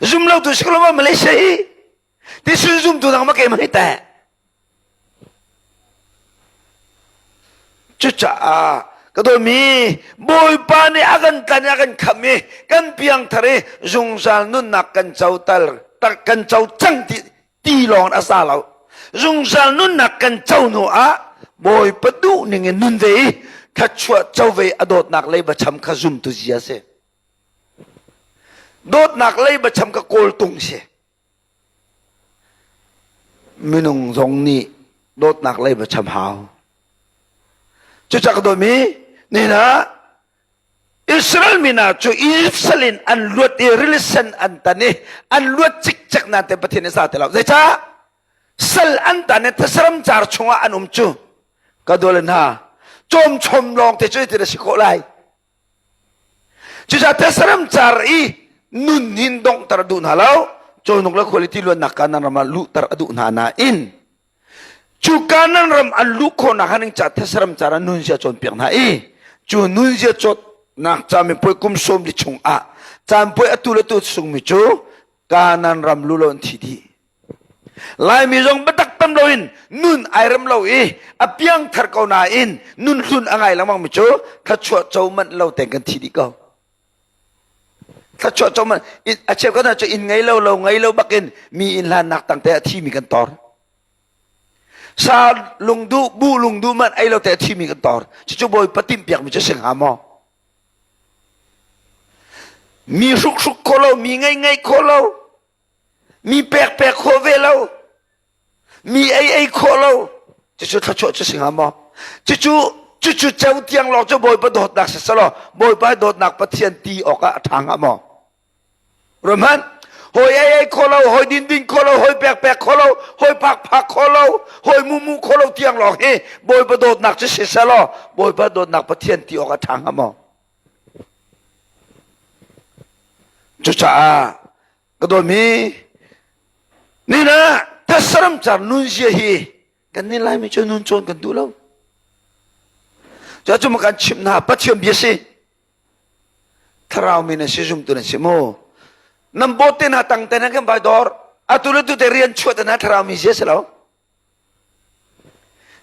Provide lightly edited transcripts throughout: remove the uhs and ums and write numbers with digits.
Zum lo tu si ko lo Malaysia hi. Ti sun zum tu nang ma ke mai ta. Cucaah ka dawmi Bawipa nih a kan tlan i a kan khamh i kan piangthar i zungzal nunnak kan co tal kan co cang ti ti lawng a sa lo. Zungzal nunnak kan co hnu ah Bawipa duh ning in nun ve i thluachuah co ve a dawtnak leiba cham kha zumtu zia si. Dawtnak leiba cham kha kawltung si. Minung zong nih dawtnak lei va cham hau. Cucak ka dawmi nihin ah Israel mi hna cu Egypt sal in an luat i rili sen an tan i an luat cikcek nain te Pathian nih sa ti lo. Zeicah? Sal an tan i thasaram car chungah an um cu. Ka dawle hna, cawmchom lawng te cu hitin a si khawh lai. Cucaah Thessalon car i nun hin donghter a duh hna lo. Cawhnuk le khualipi luannak Kanaan ram ah luhter a duh hna nain cu Kanaan ram an luh khawhnak han ca Thessalon car ah nunzia cawnpiak hna i cu nunzia cawtnak camipuai kum sawm li chung ah caanpuai atu le tu sungmi cu Kanaan ram lu lo an thi dih. Laimi zong biatak tam loin nun ai rem lo i a piangthar ko nain nun hlun a ngai lengmang mi cu thluachuah co manh lo tein kan thi dih ko. Thluachuah co manh a cheu kan cu inn ngei lo lo ngei lo bakin mi inn hlannak tang te a thi mi kan tor. Sa lungduh bu lungduh manh ei lo te a thi mi kan tor. Cucu Bawipa timhpiak mi cu si hnga maw? Mi hruk hruk kho lo, mi ngei ngei kho lo, mi pek pek khawh ve lo mi ei ei khawh lo cucu thluachuah cu si hnga maw cucu cucu ceu tiang lawng cu bawipa dawtnak si selaw bawipa dawtnak pathian ti awkah a ṭha hnga maw ruahmanh hawi ei ei kho lo hawi din din kho lo hawi pek pek kho lo hawi phak phak kho lo hawi mu mu kho lo tiang lawng hi bawipa dawtnak cu si selaw bawipa dawtnak pathian ti awk a ṭha hnga maw Cucaah ka dawtmi nina thasaram car nunzia hi kan nih Laimi cu nun cawn kan duh lo. Cucu ma kan chimh hna Pathian bia si. Thlarau mi nan si zumtu nan si mu. Nan bawt te hna tang te hna kan vai dor. Atu le tu te rian chuah te hna thlarau mi zia si lo.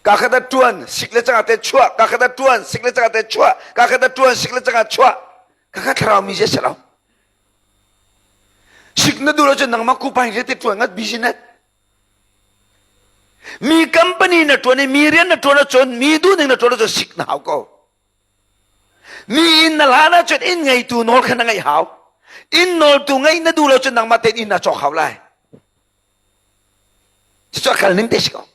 Ka khat a ṭuan sik le cangah te chuah, ka khat a ṭuan sik le cangah te chuah, ka khat a ṭuan sik le cangah chuah. Ka khat thlarau mi si lo. Sik na duh lo cun nangmah kupai he te ṭuan ngat business. Mi company na ṭuan i mi rian na ṭuan ahcun mi duhning na ṭuan ahcun sik na hau ko. Mi inn na hlan ahcun inn ngeitu nawl kha na ngeih hau. Inn nawltu ngeih na duh lo cun nangmah tein inn na cawk hau lai. Cucu a kal ning te si ko.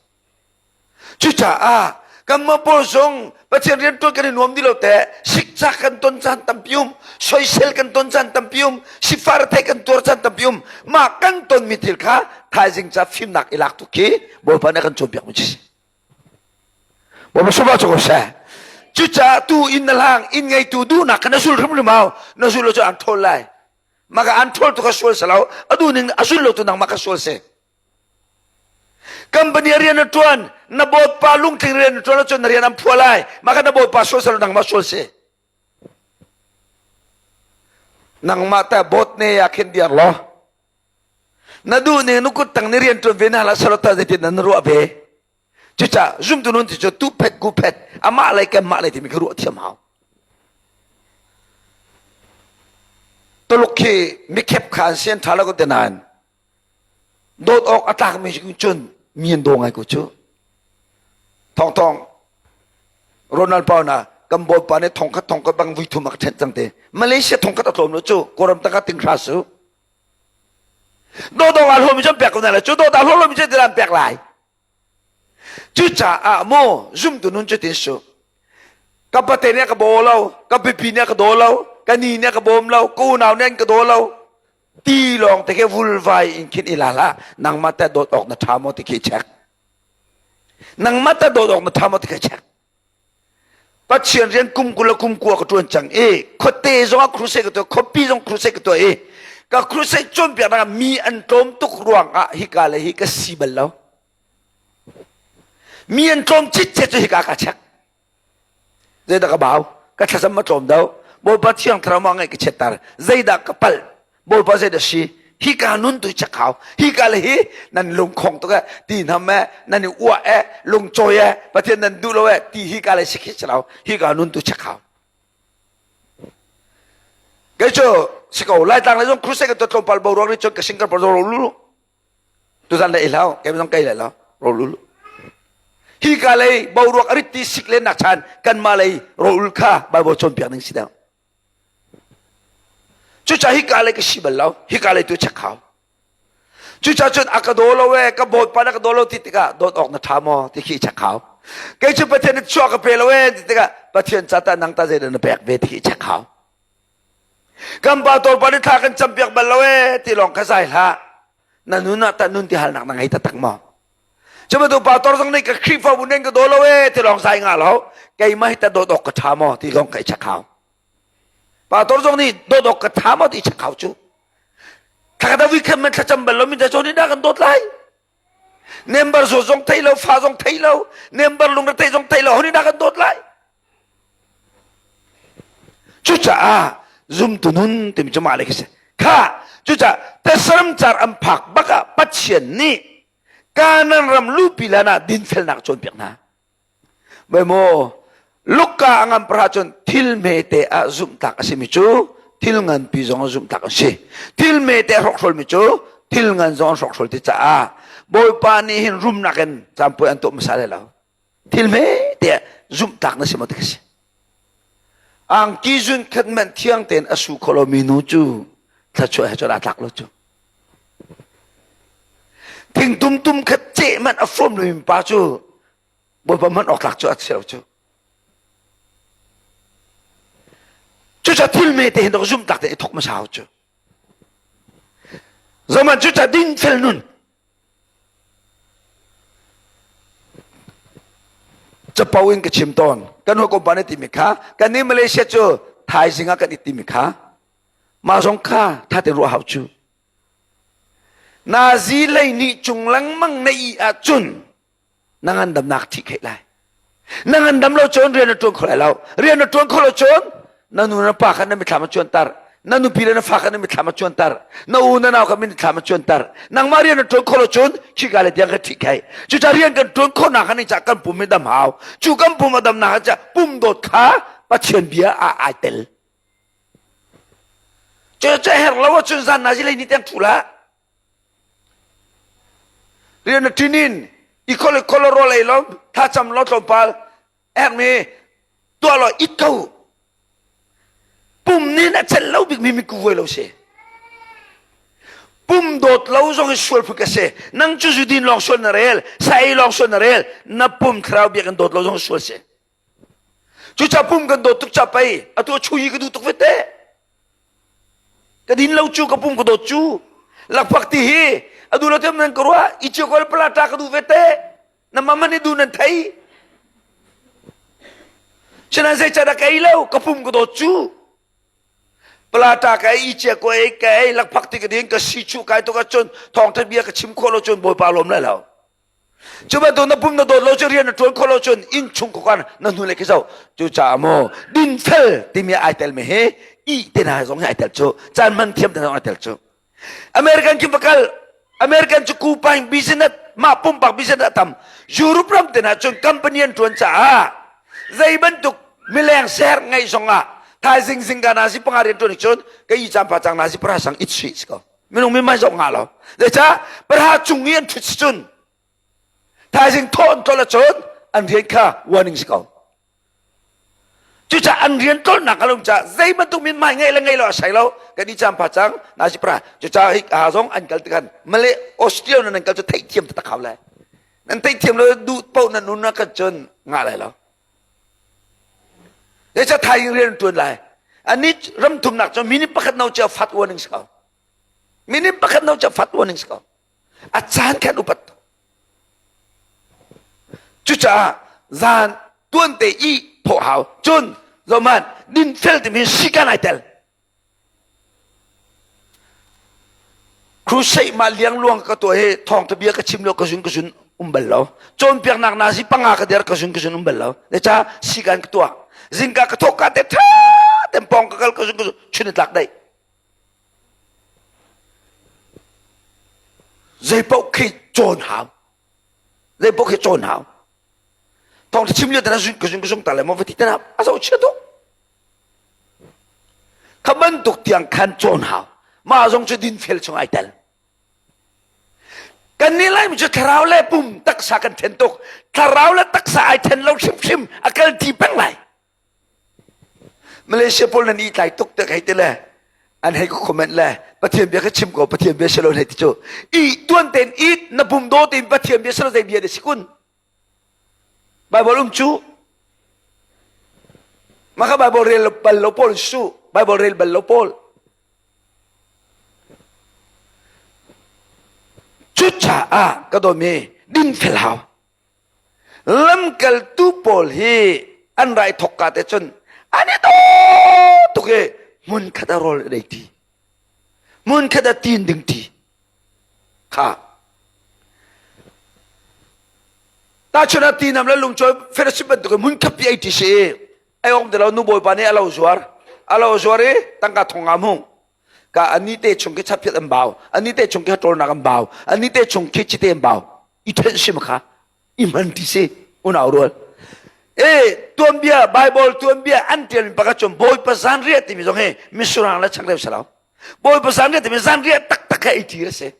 Cucaah kanmah pawl zong Pathian riantuan kan i nuam ti lo te sikcak kan ton caan tampi um soisel kan ton caan tampi um sifar thei kan tuar caan tampi um mah kan tonmi thil kha thaizing ca fimnak i lak tu khi Bawipa nih a kan cawnpiak mi si. Bawipa sungah cu ko seh. Cucaah tu inn na hlang inn ngeitu duhnak kha na sul hrimhrim hau na sul lo cu an ṭhawl lai. Maka an ṭhawl tu kha sual si lo a duh ning a sul lo tu nangmah kha sual si company rian na ṭuan na bawipa lungtling rian na ṭuan ahcun na rian an phua lai maka na bawipa sual si lo nangmah sual si nangmah ta bot ne ya khin diar lo na duh ning nu kut tang ni rian ṭuan ve na la salota zeitin na ruah ve Cucaah zumtu nun ti cu tu phet ku phet amah lei kanmah lei timi kha ruah thiam hau. Tuluk khi mikhep kha an sian ṭha lo ko te nain dawt awk a tlakmi cun mi an daw ngai ko cu. Thong thong Ronald Pau na kan bawipa nih thongkhat thongkhat bang vui thum a ka ṭhenh cang te. Malaysia thongkhat a tlawm lo cu Kawlram tangka ting hra su. Dawdawng aa hlawmi cu an pek ko hna lai cu dawt aa hlawm lomi cu an pek lai cucaah maw zumtu nun cutin su ka pate nih a ka baw lo ka pipi nih a ka daw lo ka ni nih a ka bawm lo ka unau nih an ka daw lo ti lawng te khi vulvai in khin i la hlah nangmah te dawt awk na ṭha maw ti khi check nangmah te dawt awk na ṭha maw ti khi check Pathian rian kum 20 le kum 20 ka ṭuan cang i khuate zongah crusade ka tuah khuapi zong crusade ka tuah i ka crusade cawnpiaknak ah mi an tlawm tuk ruangah hika le hi ka si bal lo mi an tlawm citcet cu hika ka check zeidah ka bau ka thlacam ma tlawm do Bawipa thiang thlarau ma ngaih ka chiattar zeidah ka palh Bawipa zeidah si? Hika nun tu check hau. Hika le hi nan lungkhong tuk eh, ti nam eh, nan i uah eh, lungcawi eh, Pathian nan duh lo eh, ti hika le si khi si lo. Hika nun tu check hau. Kei cu si ko Laitlang le zong crusade kan tuah tlawmpal boruak nih cun ka sing kan por ro lulu. Tuzan le i hlau, kei zong kei le lo, ro lulu. Hika lei boruak a rit ti sik len nak chan kanmah lei ro kha Bible cawnpiak ning si deuh. Cucaah hika lei ka si bal lo, hika lei tu check hau. Cucaah cun a ka daw lo ee, ka bawipa na ka daw lo ti tikah dawt awk na ṭha maw ti khi check hau. Kei cu Pathian nih chuah ka pe lo ee ti tikah Pathian ca tah nang ta zeidah na pek ve ti khi check hau. Kan pa tawlpa nih thla kan campiak bal lo ee ti lawng kha zai hlah. Na nun ah tah nun ti halnak na ngei taktak maw? Cu bantuk pastor zong nih ka Khrihfabu nen ka daw lo ee ti lawng zai nga lo. Keimah hi ta dawt awk ka ṭha maw ti lawng ka i check hau. Pastor zong nih dawt awk ka ṭha maw ti check hau cu. Thla ka weekend man thlacam bal lo mi ta nih dah kan dawt lai. Member zo zong thei lo, fa zong thei lo, member lungre thei zong thei lo, ho nih dah kan dawt lai. Cucaah zumtu nun timi cu mah le khi si. Kha cucaah tesaram car an phak bak ah Pathian nih Kanaan ram lupi lan ah dinfelnak cawnpiak hna. Bai maw Luka a ngan para cun thil hmete ah zumhtlak a simi cu thil nganpi zong ah zumhtlak an si. Thil hmete a hrokhrawl mi cu thil ngan zong an hrokhrawl ti caah Bawipa nih hin rumnak in caanpuai an tuah hmasa lai lo. Thil hmete ah zumhtlak na si maw ti ka si. Angki zun khat man thiang tein a su kho lomi nu cu thluachuah he cun aa tlak lo cu. Thingtum tum khat ceh man a fawm lomi pa cu Bawipa hman awk tlak cu a si lo cu. Cuca thil me te hin dok zum tak te i thok hmasa hau cu. Zaman cuca dinfel nun capo in ka chim tawn. Kan hawikom pa nih timi kha kan nih Malaysia cu thaizing ah kan i timi kha mah zong kha tha tein ruah hau cu. Nazi lei nih cung lengmang na i ahcun na ngandamnak thih kheih lai na ngandam lo cun rian na ṭuan kho lai lo rian na ṭuan kho lo cun na nu na pa kha na mithlam a cuanter na nupi le na fa kha na mithlam a cuanter na u na nau kha mithlam a cuanter nangmah rian na ṭuan kho lo cun khika le tiang kha thih kheih cucaah rian kan ṭuan khawhnak kha ning cah kan pum hi dam hau cu kan pum a damnak kha cah pum dawt kha Pathian bia ah ai tel cu cu herh lo ahcun zan na zilei ni tiang ṭhu lah Rian na ṭin in i khol khol rawl ei lo thlacam lo tlawmpal herhmi tuah law it ko. Pum nih a celh lo bikmi miku vuai lo si. Pum dawt lo zong hi sual phuk a si. Nang cu zudin lawng sual na rel, sa ei lawng sual na rel, na pum thlarau biakinn dawt lo zong sual si. Cucaah pum kan dawt tuk ca pei atu a chui ka duh tuk vete. Ka din lo cu ka pum ka dawt cu. Lakphak ti hi a duh lo te nan ka ruah i cio kol plata ka duh vete. Na mama nih duh nan thei. Sinan zei ca ka ei lo ka pum ka dawt cu. Plata ka ei i cia ko ei ka ei lakphak ti ka din ka si chu kai tuk ahcun thawngtha bia ka chim khawh lo cun Bawipa lawm lai lo. Cu bantuk na pum na dawt lo cu rian na ṭuan khawh lo cun inn chung khukan na hnu le khi zo cucaah maw dinfel timi ai tel mi hi ih te hna zong hi ai tel cu caan hman thiam te zong ai tel cu American khi va kal American cu kupaing business mah pumpak business a tam Europe ram te hna cun company an ṭuan caah zei bantuk mileng ser ngeih zong ah thaizing zingka na si panga rian ṭuan cun ka i caan pa cang na si para sang it si ko minung mi mai zoh nga lo zeicah parha cung i an ṭhut si cun thaizing thawh an tlol ahcun an rian kha warning si ko cucaah an rian tlolnak a lung caah zei bantuk min mai ngei le ngei lo a sai lo kan i cam pha cang na si pra cucaah hi ha zong an kal tikhan Malay Australia nan kal cu theihthiam taktak hau lai nan theihthiam lo duh paoh nan nun ah cun ngah lai lo zeicah thaizing rian an ṭuan lai ani ram thumnak cu minute pakhat no cia fat warning si ko Minute pakhat no cu fat warning si ko. A caan khan upat. Cucaah zan tuante i thawh hau. Cun zoman dinfel timi sikan ai tel. Crusade ma liangluang ka tuah hi thawngtha bia ka chim lo ka zun ka zun um bal lo. Cawnpiaknak na si panga ka der ka zun ka zun um bal lo. Zeicah sikan ka tuah. Zingka ka thawk ka te tha tem pong ka kal ka zun ka zun chun tlak dai. Zeipaoh khi cawn hau. Zeipaoh khi cawn hau. Thawngtha chim lio tana zun ka zun ka zung ta le maw va ti tana a zo chia tuk. Kha bantuk tiang khan cawn hau. Mah zong cu dinfel chung ai tel. Kan nih Laimi cu thlarau le pum taksa kan then tuk. Thlarau le taksa ai then lo hrimhrim a kal ti peng lai. Malaysia pawl nan i tlai tuk te hei ti le an hei ka comment le Pathian bia ka chim ko Pathian bia si lo hei ti cu i tuan ten it na pum do tin Pathian bia si lo zei bia de si kun Bible um cu maka Bible rel bal lo pawl su Bible rel bal lo pawl Cucaah ka dawmi dinfel hau. Lamkaltu pawl hi an rai thawkka te cun an i daw tuk i hmunkhat ah rawl an ei ṭi. Hmunkhat ah tiin ding ṭi. Kha. Tahchun ah tinam le lungcawi fellowship bantuk in hmunkhat pi ei ṭi si i ei awk ti lo nu bawipa nih a lo zuar. A lo zuar i tangka thong nga hmu. Ka ani te chung khi chaphiat an bau. Ani te chung khi ṭawlnak an bau. Ani te chung khi cite an bau. I ṭhen sim kha i hman ti si unau rual e tuanbia bible tuanbia an tialmi pakhat cun bawipa zanriah timi zong hi misurang le changreu si lo bawipa zanriah timi zanriah taktak kha ei ṭi a si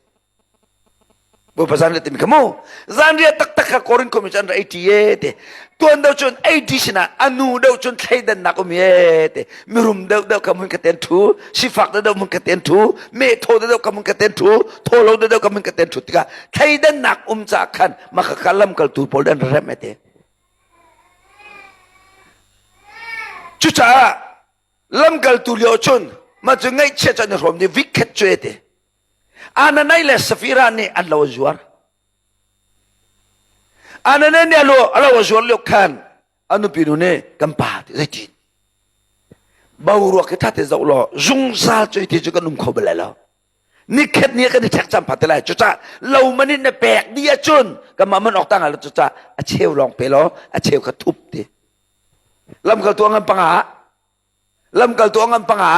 bawipa zanriah timi kha mu zanriah taktak kha korin khuami cu an ra ei ṭi e te tuan deuh cun ei ṭi sinah a nu deuh cun thleidannak um e te mirum deuh deuh ka mun ka ten thu sifak deuh deuh mun ka ten thu me tho deuh deuh ka mun ka ten thu tho lo deuh deuh ka mun ka ten thu tikah thleidannak um ca khan maka ka lamkaltu pawl an rem ete cucaah lamkaltu lio cun ma cu ngaihchia cu an i hrawm ni vikhet cu ete Ananai le Safira nih an lo zuar Ananai nih a lo a lo zuar lio khan a nupi nu nih kan pa ti zeitin boruak hi ṭha te zoh law zungzal cu ti cu kan um kho bal lai lo nikhat ni kan i ṭhek cam pha te lai cucah lo man in na pek dih ahcun kanmah man awk ta ngai lo cucah a cheu lawng pe law a cheu kha thup ti lamkaltu a ngan panga lamkaltu a ngan panga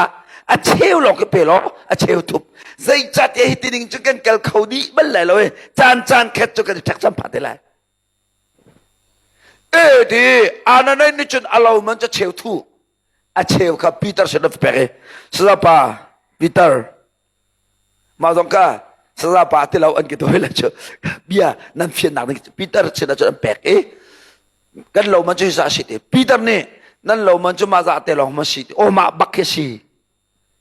a cheu lawng khi pe law a cheu thup zeicahtiah hi tining cu kan kal kho dih bal lai lo i caan caan khat cu kan i ṭhek cam pha te lai E ti Ananai nih cun a lo man cu cheu thu a cheu kha Peter sin a pek i sazapa Peter mah zong kha sazapa ti lo an ki toi le cu bia nan fiannak ding Peter sin ah cun an pek i kan lo man cu hi za si ti Peter nih nan lo man cu mah za te lawng ma si ti aw mah bak khi si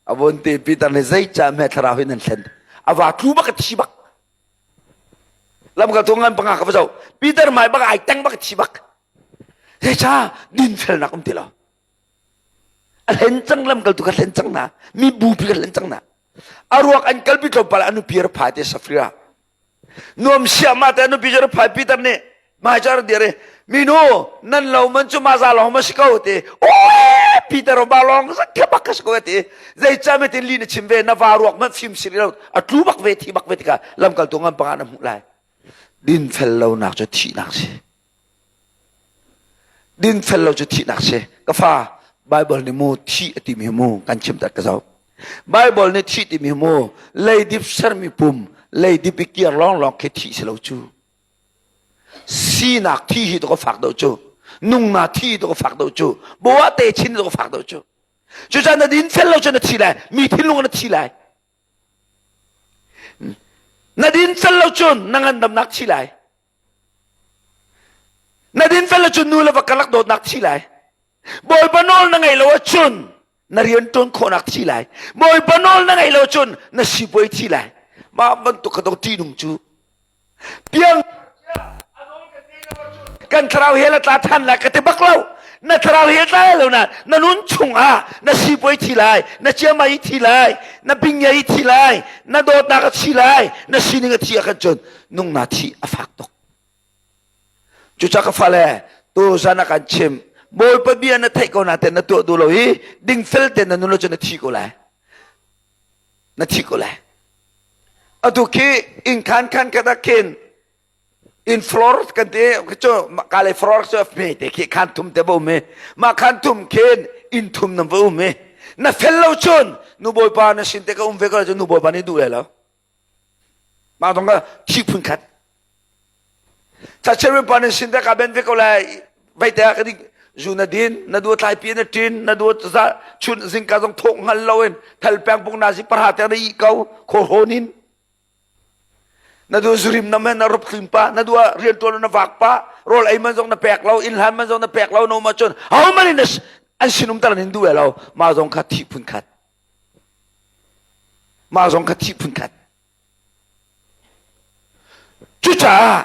a vun ti Peter nih zeicah hme thlarau hi nan thlen a va tlu bak a thi bak lamkaltu ngan panga ka va zoh Peter mai bak ai teng bak thi bak zeicah dinfelnak um ti lo a hlen cang lamkaltu ka hlen cang na mi bupi ka hlen cang na a ruak an kalpi tlawmpal anu pir phai te safria nuam sia ma te anu pi jar phai Peter nih mai jar dire minu nan lo man chu ma za long ma si ko ti oi Peter ba long za ke bak ka si ko ti zei cha me tin li na chim ve na va ruak man fim si lo a tlu bak ve thi bak ve tika lamkal tu ngam panga na hmuh lai din fel lo nak chu thi nak si din fel lo cu thihnak si ka fa Bible nih mu thi a timi mu kan chim tat ka zoh Bible nih thi timi mu leidip sermi pum leidip i kiar lawnglawng khi thi si lo cu sinak thi hi to ka fak deuh cu nungna thi to ka fak deuh cu bawa te chin to ka fak deuh cu cucaah na din fel lo cu na thi lai mi thinlung na thi lai na din fel lo cun na ngandamnak thi lai Na dinfel ahcun nu le va karlak dawtnak thi lai. Bawipa nawl na ngeih lo ahcun na rian ṭuan khawhnak thi lai. Bawipa nawl na ngeih lo ahcun na sipuai thi lai. Mah bantuk kha dong ṭihnung cu. Piang kan thlarau hell a tla ṭhan lai ka ti bak lo. Na thlarau hell tla lo na na nun chungah na sipuai thi lai, na ciamai thi lai, na bingyai thi lai, na dawtnak a thi lai, na sining a thi ah khan cun nung na thih a fak tuk cucah ka fale tu zan ah kan chim bawipa bia na theih ko na ten na tuah duh lo i dingfel ten na nun lo cu na thi ko lai na thi ko lai atu khi inn khan khan khat ah khin in floor kan ti cu kale floor cu hme te khi khan thum te bo mi ma khan thum khin inn thum nam va um mi na fel lo cun nu bawipa na sin te ka um ve ko cu nu bawipa nih duh lai lo. Mah zong kha thi phun khat. Chachiar pa nih sin te ka ben ve ko lai vai te ah ka ding zu na din na dua tlai pi na tin na dua za chun zingka zong thok ngal lo in thal peng pung na si parha te na i ko kho hon in na dua zurim na men na rup tlim pa na dua rian tuan na vak pa rol ei man zong na pek lo inn hlan man zong na pek lo no ma chun ho man in an sinum tar in du lo ma zong kha thi phun khat ma zong kha thi phun khat Cucaah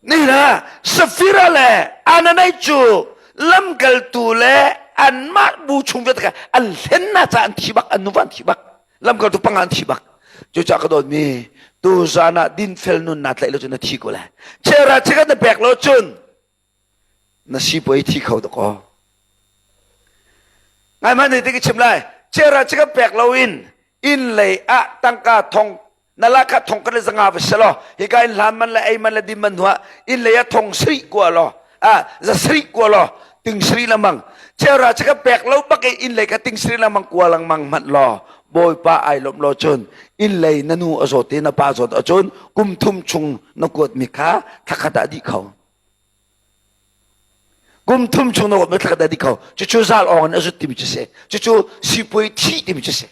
nihin ah Safira le Ananai cu lamkaltu le anmah bu chung vialte kha an hlen hna caah an thi bak, an nuva an thi bak, lamkaltu panga an thi bak. Cucaah ka dawtmi, tuzaan ah dinfel nun naa tlaih lo cun na thi ko lai. Chera chikat na pek lo cun na sipuai thi kho dakaw. Ngai hmanh hei ti ka chim lai. Chera chikat pek lo in inn lei ah tangka thong na lahkhah thong kan le zanga va si law hika in hlan man le ei man le din man hnuah inn lei ah thong sari kua law ah za sari kua law ting sari lamang chera chaka pek lo bak i inn lei ka ting sari lamang kua langmang hmanh law bawipa ai lawm lo cun inn lei na nu a zawt i na pa zawt ahcun kum thum chung na kuat mi kha thlakhat ah dih kho kum thum chung na kuat mi thlakhat ah dih kho cucu zal awng in a zut timi cu si cucu sipuai thi timi cu si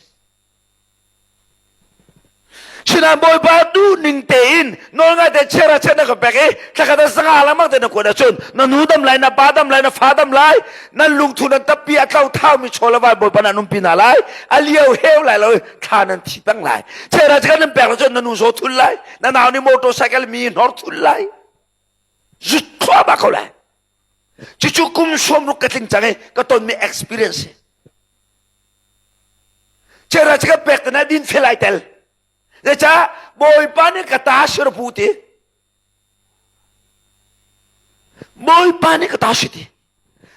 Sinain Bawipa duhning tein nawlngai te chiara chiat na ka pek i thlakhat ah sanga lengmang te na kuat ahcun na nu dam lai, na pa dam lai, na fa dam lai, nan lungthu nan tappi a tlo thaumi chaw le vai Bawipa nan umpi hna lai, a lio heu lai lo i thla nan thi peng lai. Chiara chiat nan pek ahcun na nu zaw thul lai, na nau nih motorcycle mi hnor thul lai. Zut thluahmah ko lai. Cucu kum sawmruk ka tling cang i ka tonmi experience si. Chera ka pek te na din fel ai tel. Zeicah Bawipa nih ka ta sirapu ti. Bawipa nih ka ta si ti.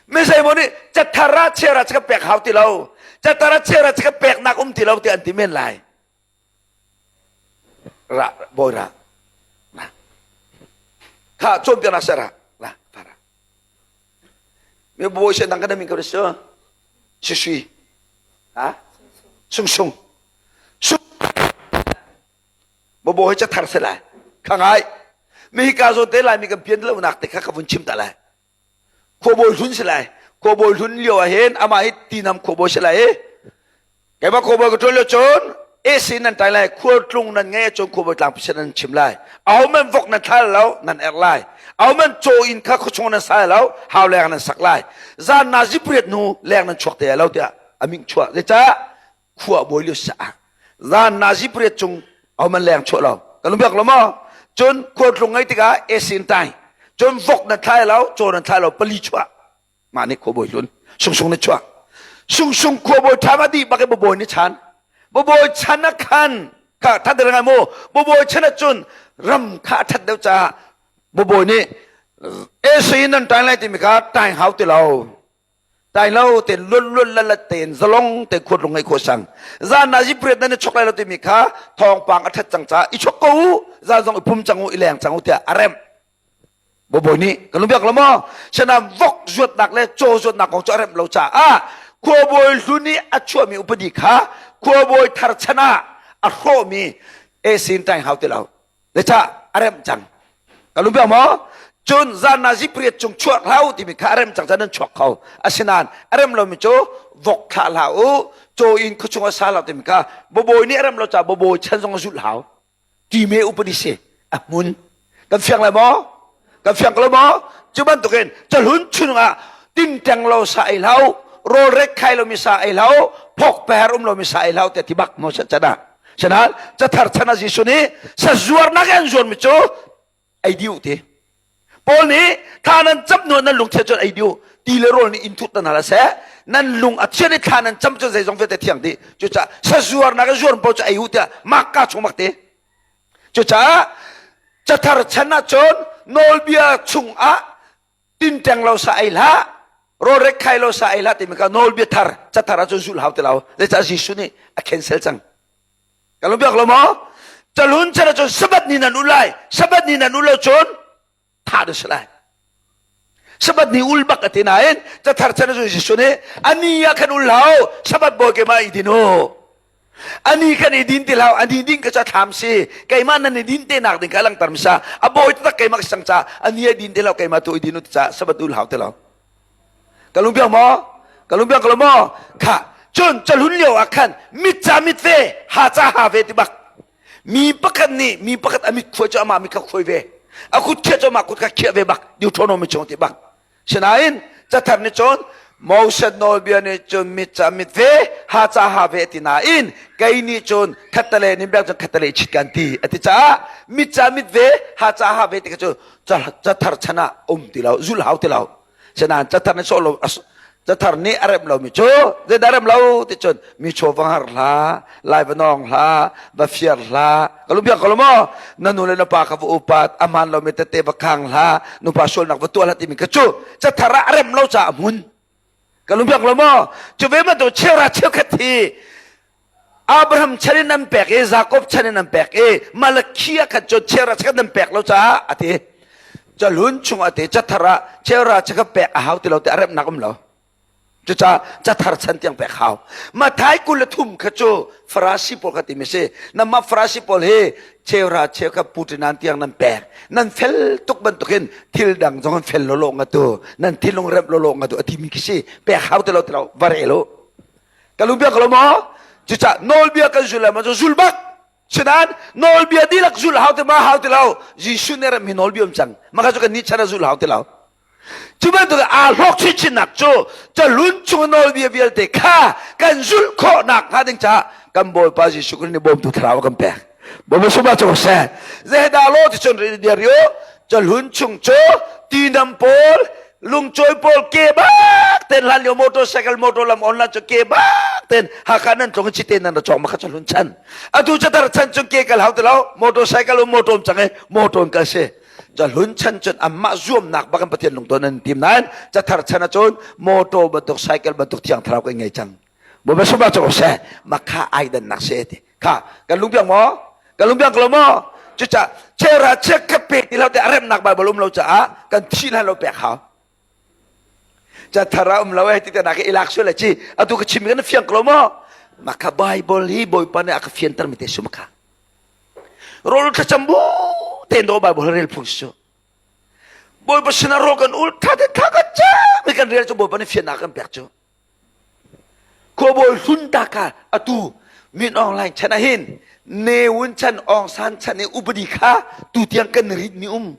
Mi zeimaw nih cathar ah chera ka pek hau ti lo. Cathar ah chera ka pek nak um ti lo ti an ti men lai. Ra bawi ra. Kha cawnpiaknak sera. Ra fara. Mi bawi se dang ka min ka si. Sisui. Ha? Sung sung. Sung. Bobo hi cathar se lai. Kha ngai. Mi hi ka zawn te lai mi kan pian lo nak te kha ka vun chim ta lai. Khuabawi hlun si lai. Khuabawi hlun lio ah hin amah hi tinam khuabawi si lai i keimah khuabawi ka ṭuan lio cun AC nan ṭai lai khualtlung nan ngei ahcun khuabawi tlangpi sin nan chim lai. Aho man vok nan thla lo nan erh lai. Aho man caw inn kha khuachung nan sa lo hau leng nan sak lai. Zan na zipriat hnu leng nan chuak te lo tiah a ming chuah. Zeicah khua bawi lio sa zan nazi pariat cung ahoman leng chuah lo kan biak lo maw cun khualtlung ngei tikah esin tai cun vok na thlai lo caw na thlai lo pali chuah mah nih khua bawi hlun sungsung na chuah sungsung khua bawi ṭha ma dih bak i babawi ni chan babawi chan ah khan kha that ngai mu babawi chan ah cun ram kha a ṭhat deuh caah babawi nih esin nan ṭai lai timi kha ṭai hau ti lo Tai lo te luan luan la la tein zalong te khuat lung ngei kho sang zan na zi priat nan i chok lai lo timi kha thawngpang a that cang ca i chok ko u zan zong i pum cang u i leng cang u tiah a remh bobawi nih kan lungbiak lo maw sana vok zuatnak le caw zuatnak kong cu a remh lo caah khuabawi hlun i a chuahmi upadi kha khuabawi thar chan ah a hrawhmi esin taing hau ti lo Zeicah a remh cang. Ka lung maw? Cun zan na zipariat cung chuak hlah u timi kha a rem cang cun nan chuak kho. Asinain a rem lomi cu vok thlah hlah u, caw inn khuachung ah sa hlah timi kha babawi nih a rem lo caah babawi chan zong a zulh hau. Time upadi si a hmun. Kan fiang lai maw? Kan fiang ko lo maw? Cu bantukin cahlun chungah tingteng lo sa ei hlah u, rawl rek khai lomi sa ei hlah u, phok peher um lomi sa ei hlah u tiah ti bak maw chan ah. Sinain cathar chan ah Jesuh nih sazuarnak an zuarmi cu ei dih u ti. Paul nih thla nan cam hnu nan lungthian cun ei dih u. Ti le rawl nih inn thut nan hal a seh. Nan lung a thian i thla nan cam cun zeizong vialte thiang dih. Cucaah sazuarnak i zuar paoh cu ei u tiah mak ka chung mak ti. Cucaah cathar chan ah cun nawlbia chungah tinteng lo sa ei hlah rawlrek khai lo sa ei hlah timi kha nawlbia thar cathar ahcun zulh hau ti lo zeicah Jesuh nih a cancel cang kan lung biak lo maw calun chan ahcun sabbath ni nan ul lai sabbath ni nan ul lo cun thah na si lai sabbath ni ul bak a ti nain cathar chan ahcun Jesuh nih ani ah khan ul hau sabbath bawi keimah i din u. Ani kan i din ti hlah, ani ding ka ca thlam si. Keimah nan i din te nak ding kha langter misa. A bawi taktak keimah ka sang ca, ani ai din ti lo, keimah tu i din u ti ca, sabat ul hau ti lo. Ka lung biang maw? Ka lung biang ka lo maw? Kha, cun calun lio ah khan mit ca mit ve, ha ca ha ve ti bak. Mi pakhat nih mi pakhat a mit khuai cu amah mit kha khuai ve. A kut khiah cu amah kut kha khiah ve bak. Deuteronomy chung ti bak. Sinain cathar nih cun Moses nawlbia nih cun mit ca mit ve, ha ca ha ve ti nain kei nih cun khattale nih bek cun khattale chit kan ti a ti caah mit ca mit ve, ha ca ha ve ti kha cu cathar chan ah um ti lo, zul hau ti lo. Sinain cathar nih sawh lo cathar nih a rem lomi cu zeidah rem lo ti cun mi chaw va ngar hlah, lai va nawng hlah, va fiar hlah. Ka lu biak ko lo maw? Na nu le na pa kha va upat, a hmaan lomi tete va khang hlah, nupa sualnak va tuah hlah timi kha cu cathar ah a rem lo caah a hmun. Ka lu biak lo maw? Cu ve bantuk cheuhra cheukhat hi Abraham chan in an pek i Jakob chan in an pek i Malakhi ah khan cun cheuhra cheukhat nan pek lo caah a ti. Calun chung a ti cathar ah cheuhra cheukhat pek a hau ti lo ti a remnak um lo. Cucaah cathar chan tiang pek hau. Mathai 23 kha cu Farasi pawl kha timi si. Namah Farasi pawl hi cheuhra cheukhat putinan tiang nan pek. Nan fel tuk bantukin thil dang zong an fel lawlaw nga tu. Nan thinlung remh lawlaw nga tu a timi khi si. Pek hau ti lo ti lo va rel u. Ka lung bia ka lo maw? Cucaah nawlbia kan zul le ma cu zul bak. Sinain nawlbia dihlak zul hau ti ma hau ti lo. Jesuh nih rem hi nawlbia um cang. Maka cu kan nih chan ah zul hau ti lo. Cu bantuk aa hlawk chinchinnak cu cahlun chung nawlbia vialte kha kan zulh khawh nakhnga ding caah kan Bawipa Jesuh Khrih nih bawmtu thlarau a kan pek. Bawipa sumah cu seh. Zedah law ti cun ri rio cahlun chung cu tinam pawl lungcawi pawl ke bak ten hlan lio motorcycle motor lam on lan cu ke bak ten Hakha nan tlung cite nan ra cawk ma kha cahlun chan atu catar chan cu ke kal hau ti lo motorcycle um motor um cang i motor kal si Cahlun chan cun anmah zuamnak bak in Pathian lungton an tim nain cathar chan ahcun motor bantuk cycle bantuk thiang thlarau kan ngei cang. Bawipa sumah cu seh makha ai dannak se ti. Kha kan lungpiang maw? Kan lungpiang ko lo maw? Cucaah chera chiak ka pe ti lo te a remnak Bible um lo caah kan thi hlan lo pek hau. Cathar ah um lo eh ti te nak i lak sual ci atu ka chim kan fiang ko lo maw? Makha Bible hi Bawipa nih a ka fianter mi te sum kha. Rawl thlacam bu tein do Bible rel phung si cu. Bawipa sinah rawl kan ul tha te tha kan cam i kan rel cu Bawipa nih fiannak kan pek cu. Khuabawi hlun ta kha atu Min Aung Hlaing chan ah hin Ne Win chan Aung San chan i upadi kha tu tiang kan rit mi um.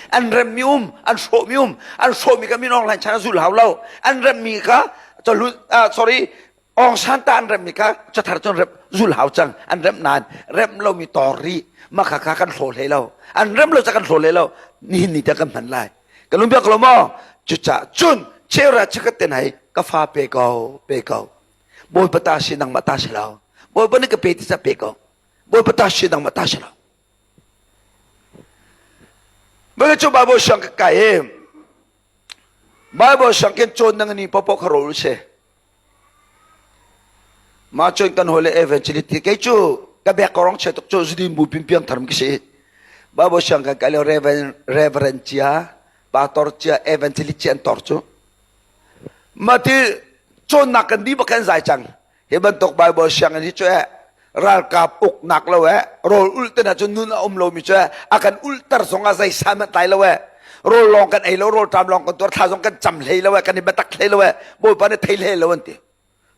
An rem mi um, an hrawh mi um, an hrawh mi ka Min Aung Hlaing chan ah zul hau lo. An rem mi kha sorry Aung San ta an remmi kha cathar cun rep zul hau cang an remh nain remh lomi tor rih mah kha kha kan hlaw hlei lo an rem lo ca kan hlaw hlei lo nihin ni tiang kan hman lai kan lung biak lo maw cucah cun cheuhra chikkhat ten hei ka fa pe ko pe ko bawipa ta si nangmah ta si lo bawipa nih ka pe ti ca pe ko bawipa ta si nangmah ta si lo Bawipa cu Bible siang ka kai i Bible siang ken cawn nang ni popo kha rol se Mah cun kan hawile evangelist kei cu ka bek ka rong chia tuk cu zudin bu pin piang tharam ka si. Bible siang kan kai lio reverend, reverend cia, pastor cia, evangelist cia an tor cu. Mah ti cawnnak kan dih bak kan zai cang. Hi bantuk Bible sianginn hi cu eh ralkap uknak lo eh rawl ulh te hna cu nun a um lomi cu eh a kan ulhter zong ah zei san hmanh tlai lo eh rawl lawng kan ei lo rawl ṭam lawng kan tuar thla zong kan cam hlei lo eh kan i biatak hlei lo eh Bawipa nih thei hlei lo an ti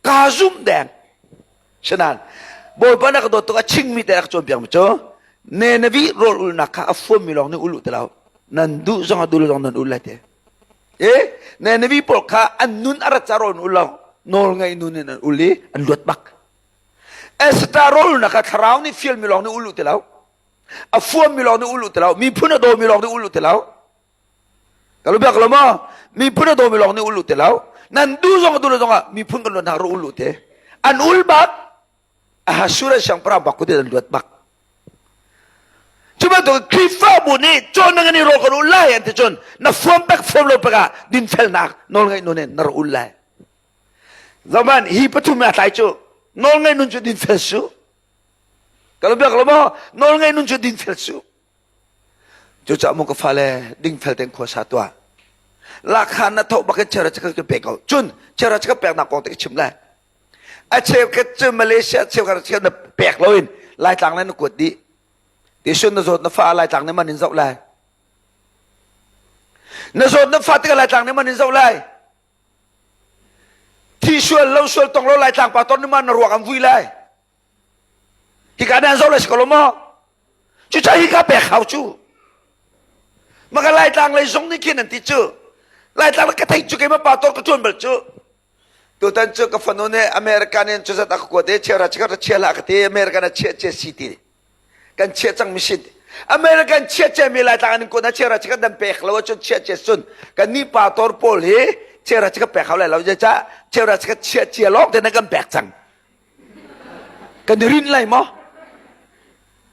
ka zumh deng sinan Bawipa na ka dawt tuk a chingmi te a ka cawnpiak mi cu ne na vi rawl ulnak kha a fuammi lawng nih ul u ti lo nan duh zong a duh lo zong nan ul lai ti e ne na vi pawl kha an nun a rat ca rawl ul lo nawl ngei nun in an ul i an luat bak Esther rawlnak kha thlarau nih fialmi lawng nih ul u ti lo. A fuammi lawng nih ul u ti lo. Miphun a dawmi lawng nih ul u ti lo. Ka lu biak lo maw? Miphun a dawmi lawng nih ul u ti lo. Nan duh zong duh lo zong ah miphun kan luat hna ro ul u te. An ul bak. Ahasuerus siangpahrang bak kutin an luat bak. Cu bantuk Khrihfabu nih cawn na ngani rawl kan ul lai an ti cun na fuam pek fuam lo pek ah dinfelnak nawlngaih nun in na ra ul lai. Zohman hi pathum a tlai cu nawlngaih nun cu dinfel su. Ka lo biak lo maw? Nawlngaih nun cu dinfel su. Cucaah mu ka fale dingfel tein khua sa tuah. Lakha na thoh bakin chera chaka ka pe ko. Cun chera chaka peknak kong te ka chim lai. A cheukhat cu Malaysia cheukhat cheukhat na pek loin Laitlang le na kuat dih. Ti na zawt na fa Laitlang nih man in zoh lai. Na zawt na fa tikah Laitlang nih man in zoh lai. Thi sual lo sual tong lo Laitlang pa ton nih man na ruak an vui lai. Hika nan zoh lai si ko lo maw? Cucaah hika pek hau cu. Maka Laitlang lei zong nih khin an ti cu. Laitlang ka thei cu keimah pa tor ka ṭuan bal cu. Tutan cu ka fanu nih American in cuzat a ka kuat i chiara chikat a chia hlah ka ti American a chiah cia si ti. Kan chiah cang mi si. American chiah cia mi Laitlang an kuat na chiara chikat nan pek lo ahcun chiah cia cun kan nih pa tor pawl hi chiara chikat pek hau lai lo zeicah chiara chikat chiah cia lawng te na kan pek cang. Kan i rinh lai maw?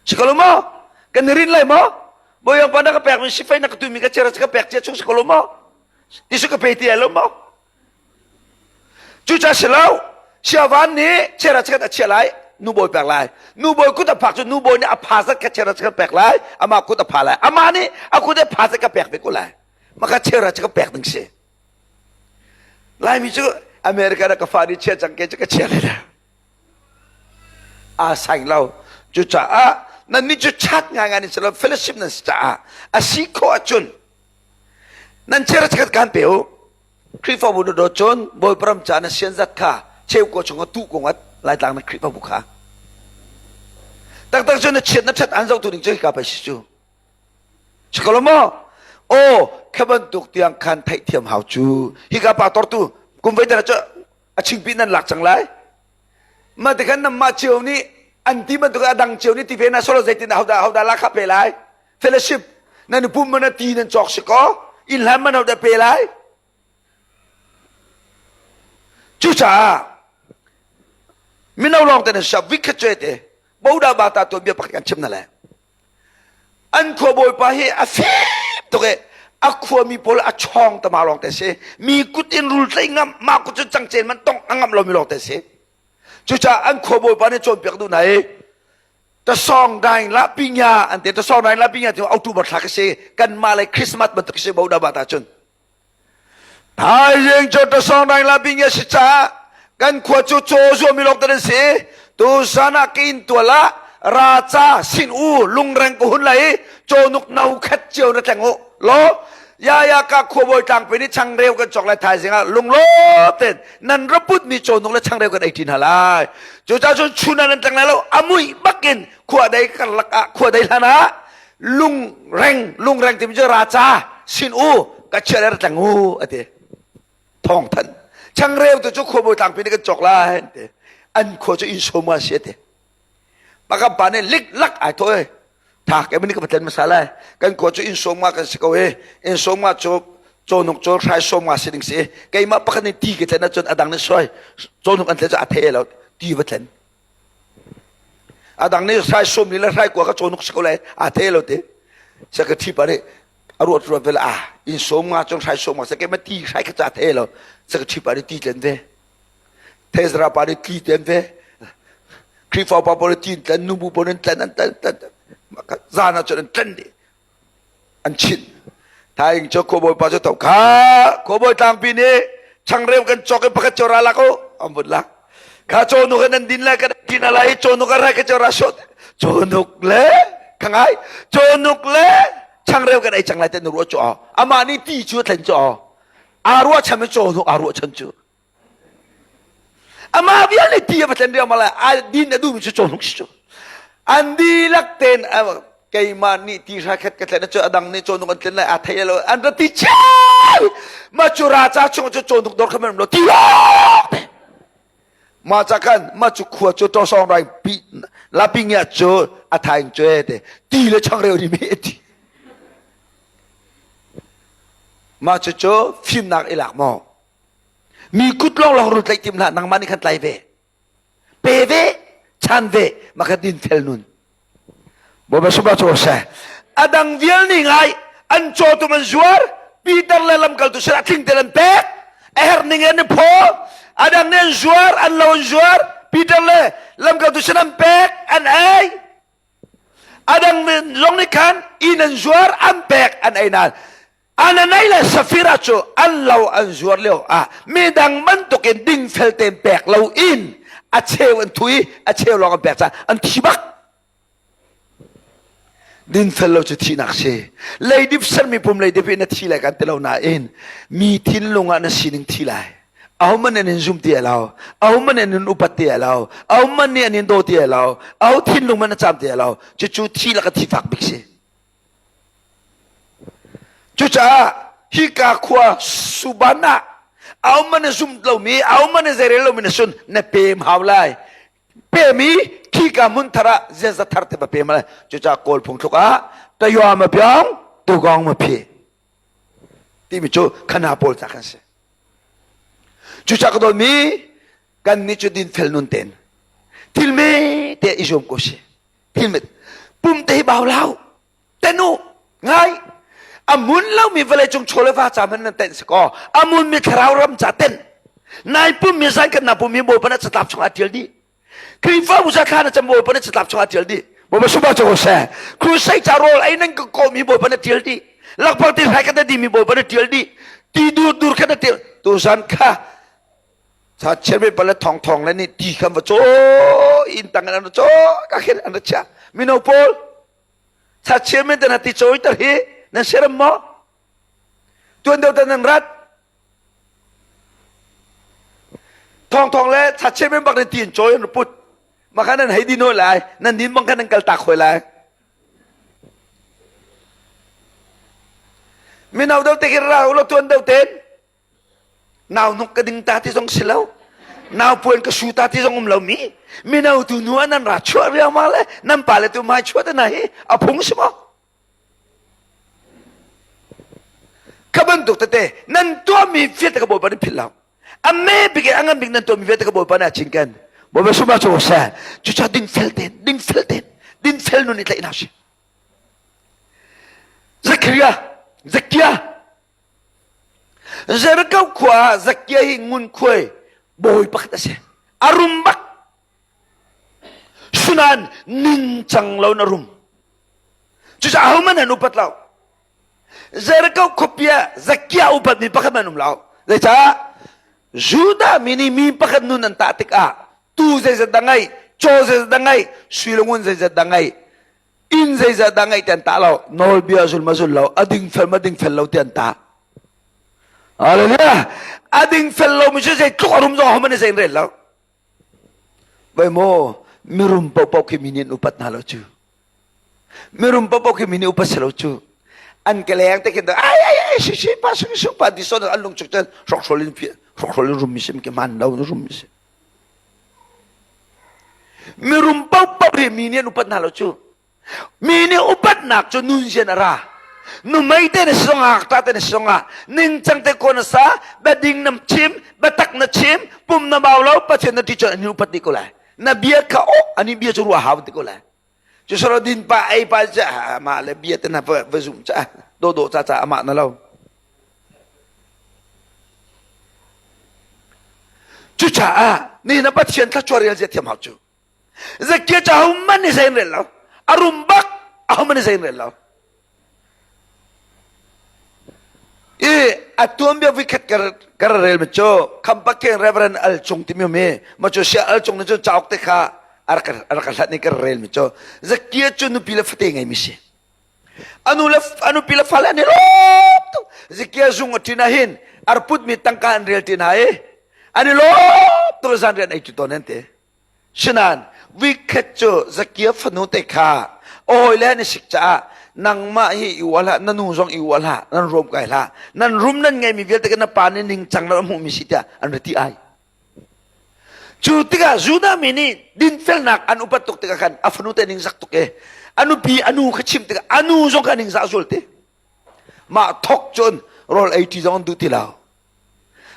Si ko lo maw? Kan i rinh lai maw? Bawi pa na ka pek mi sifai na ka tu mi ka chiara ka pek cia chung si ko lo maw? Ti su ka pe ti lai lo maw? Cucaah si lo, siavan nih chiara chikat a chiah lai, nu bawi pek lai. Nu bawi kut a phak cu nu bawi nih a pha zat kha chiara chikat pek lai, amah kut a pha lai. Amah nih a kut a pha zat ka pek ve ko lai. Maka chiara chikat pek ding si. Laimi cu America na ka fa nih chia cang ke cu ka chia le la. Aa saing lo. Cucaah nannih cu chat ngaingai nan si lo fellowship nan si caah a si khawh ahcun nan chiara chikat kan pe u. Khrihfabu na dawt cun Bawipa ram ca na sian zat kha cheu ko chung ah tuh ko ngat Laitlang na Khrihfabu kha. Taktak cun na chiat na ṭhat an zohtu ding cu hika pei si cu. Si ko lo maw? Aw, kha bantuk tiang khan theihthiam hau cu. Hika pa tortu kum voi cu a chingpi nan lak cang lai. Ma te khan namah cio nih an ti bantuk a dang cio nih ti ve na solo zeitin hodah hodah la kha pe lai. Fellowship nan pum man ti nan cawk si ko. Inn hlan man hodah pe lai. Cucaah mino lawng te nan siap vikhat cuai te boda bata tuan bia pakhat kan chim na le. An khua bawipa hi a fim tuk i a khuami pawl a chawng tama lawng te si. Mi kut in rul tlei ngam, mah kut cu cangcen man tong a ngam lomi lawng te si. Cucaah an khua bawipa nih cawnpiak duh hna i tasawng daing la pinya an ti tasawng daing la pinya ti October thla ka si kanmah le Christmas bantuk si bo da ba ta cun Thaizing cu tasawng daing la pinya si caah kan khua cu caw zuami lawng te nan si tuzan ah ka inn tual ah raca sin u lungreng ka hun lai i cawnuk no khat cio na tleng u law yaya ka khuabawi tlangpi nih changreu kan cawk lai thaizing ah lunglawm tein nan ra putmi cawnuk le changreu kan ei ṭi hna lai cucaah cun chun ah nan tleng lai lo a muih bakin khua dei karlak ah khua dei hlan ah lungreng lungreng timi cu raca sin u ka chia le ra tleng u a ti thawng thanh changreu tu cu khuabawi tlangpi nih kan cawk lai an ti an khua cu inn sawm a si a ti pakam pa nih lik lak ai thawh e thak e ka patlen masa lai kan khua cu inn sawm nga kan si ko e inn sawm nga cu cawnuk cu hrai sawm nga si ding si keimah pakhat nih ti ka tlen ahcun adang nih soi cawnuk an tlen cu a the lo ti va tlen adang nih hrai sawm ni le hrai kua ka cawnuk si ko lai a the lo ti secretary pa nih a ruat ruat vel ah inn sawm nga cun hrai sawm nga sa keimah ti hrai ka ca the lo secretary pa nih ti tlen ve Thezra pa nih tli ten ve Khrihfa pa pawl nih ti tlen nubu pawl nih tlen an tlen tlen zan ah cun an tlen dih an chinh thaing cu khuabawi pa cu tho kha khuabawi tlangpi nih changreu kan cawk i pakhat cio ra lak u an vun lak kha cawhnuk in an din lai kan din lai cawhnuk a rai ka cio ra shot cawhnuk le ka ngai cawhnuk le changreu kan ei cang lai te nu ruah cu amah nih ti cu a thlen cu aa ruah chan cawhnuk aa ruah chan cu Amah vial nih ti a va tlen riangmang lai a din a duhmi cu cawhnuk si cu. An dihlak tein keimah nih ti hra khat ka tlen cu a dang nih cawhnuk an tlen lai aa thei lo an ra ti cheu ma cu ra ca chung cu cawhnuk dor kha man lo ti lawng te ma ca khan ma cu khua cu to song rai pi la pi ngia cu a thaing cu te ti le changreu ni me ti ma cu cu fimnak i lak maw Mi kut lawnglawng rul tlaih tim hlah nangmah nih khan tlai ve. Pe ve, chan ve, mah kha din fel nun. Bawipa sungah cu seh. A dang vial nih ngai an caw tum an zuar Peter le lamkaltu sinah tling tein an pek a herh ning in an i phaw a dang nih an zuar an lo an zuar Peter le lamkaltu sin an pek an ei a dang zong nih khan inn an zuar an pek an ei nain Ananai le Safira cu an lo an zuar lio ah midang bantukin dingfel tein pek loin. A cheu an thu i a cheu lawng an pek caah an thi bak. Dinfel lo cu thihnak si. Leidip sermi pum leidip in na thi lai kan ti lo nain mi thinlung ah na sining thi lai. Ahohmanh an in zum ti lo. Ahohmanh an in upat ti lo. Ahohmanh nih an in daw ti lo. Aho thinlung man na caam ti lo. Cucu thi laka thi fak bik si. Cucaah hika khua Suban ah ahohmanh na zum lomi, ahohmanh na zeirel lomi na sun na pem hau lai. Pem i khika hmun thar ah ziaza thar te va pem lai. Cucaah Kawl phungthluk ah tayua ma pyong, tugong ma phi timi cu khana pawl ca kan si. Cucaah ka dawtmi kan nih cu dinfel nun ten thil me te i zuam ko si. Thil me pum te hi bau lau ten u ngai a mun lomi vawlei cung chaw le va ca hmanh nan tenh si kaw a mun mi thlarau ram ca tenh nai pum mi zan kan na pum mi bawipa na catlap chungah tial dih Khrihfabu sa thla na cam bawipa na catlap chungah tial dih bawipa sumah cu seh crusade ca rawl ei nan ka kaw mi bawipa na tial dih lakphak ti hrai ka na di mi bawipa na tial dih ti dur dur kha na tial tu zan kha sa chairman pale thong thong le nih ti khan va caw in tang an caw ka khin an chia mino pawl sa chairman te na ti cawi tar hi nan siaram maw tuan deuh tan nan rat thong thong le sa chairman bak ne ti in cawi an put makhan nan hei din hoi lai nan din bang khan nan kal tak hoi lai mino deuh te khi ra lo tuan deuh ten Nau hnuk ka ding ta ti zong si lo. Nau puan ka su ta ti zong um lo mi. Mino tu nu ah nan ra chuah riangmang le nan pa le tu mai chuah te na hi a phung si maw? Kha bantuk tete nan tuahmi vialte ka Bawipa nih philh lo. A me bik in a ngan bik nan tuahmi vialte ka Bawipa nih a cinken. Bawipa sumah cu seh. Cucaah dingfel tein, dingfel tein, dingfel nun i tlaih hna usih. Zakaria, Zakia, Jericho khua ah Zakia hi ngunkhuai bawi pakhat a si. A rum bak. Sunan ningcang lo na rum. Cucaah ahohmanh an upat lo. Jericho khuapi ah Zakia upatmi pakhat hmanh um lo. Zeicah? Judah mi nih mi pakhat nun an tah tikah tuu zeizat dah ngeih, caw zeizat dah ngeih, sui le ngun zeizat dah ngeih, inn zeizah dah ngeih ti an tah lo nawlbia zul ma zul lo a dingfel ma dingfel lo ti an tah hallelujah a dingfel lo mi cu zeitluk a rum zong homan zei rel lo vai maw mirum paohpaoh khi mi nih an upat hna lo cu mirum paohpaoh khi mi nih upat si lo cu an ke leng te khin ai ai ai si si pa si si pa di son an lung chuk cun hrokhrawl in hrokhrawl in rum mi sim ke man lo rum mi si Mirum paohpaoh hi mi nih an upat hna lo cu. Mi nih upatnak cu nunzian a ra. Numei te na si zongah, ngakṭah te na si zongah, ningcang te ko na sa, biading na chim, biatak na chim, pum na bau lo, Pathian na ṭih cun an in upat dih ko lai. Na bia kha oh, ani bia cu ruah hau ti ko lai. Cu soro din pa ei pa ca amah le bia te na va va zum ca do do ca ca amah na lo. Cucaah ni na Pathian thluachuah rel zia thiam hau cu. Zakia cu ahohmanh nih zei rel lo. A rum bak ahohmanh nih zei rel lo. I a tuanbia vikhat ka rel mi cu Khampakeng Reverend Al Cung timi um i ma cu sia Al Cung nih cun cauk te kha a rak ka hlat ni ka rel mi cu Zakia cu nupi le fate ngei mi si. Anu le a nupi le fale an i lawm tuk. Zakia zung a ṭin ah hin arput mi tangka an rel ṭin hna i an i lawm tuk zan rian ei ṭi tawn an ti. Sinain vikhat cu Zakia fanu te kha a hawile an i sik caah nangmah hi i uah hlah, na nu zong i uah hlah, nan rum kai hlah. Nan rum nan ngeimi vialte kha na pa nih ningcang lo a hmuhmi si tiah an ra ti ai. Cu tikah Judah mi nih dinfelnak an upat tuk tikah khan a fanu te ningzak tuk i a nupi a nu kha chimh tikah a nu zong kha ningzah zul ti. Mah thok cun rawl ei ṭi zong an duh ti lo.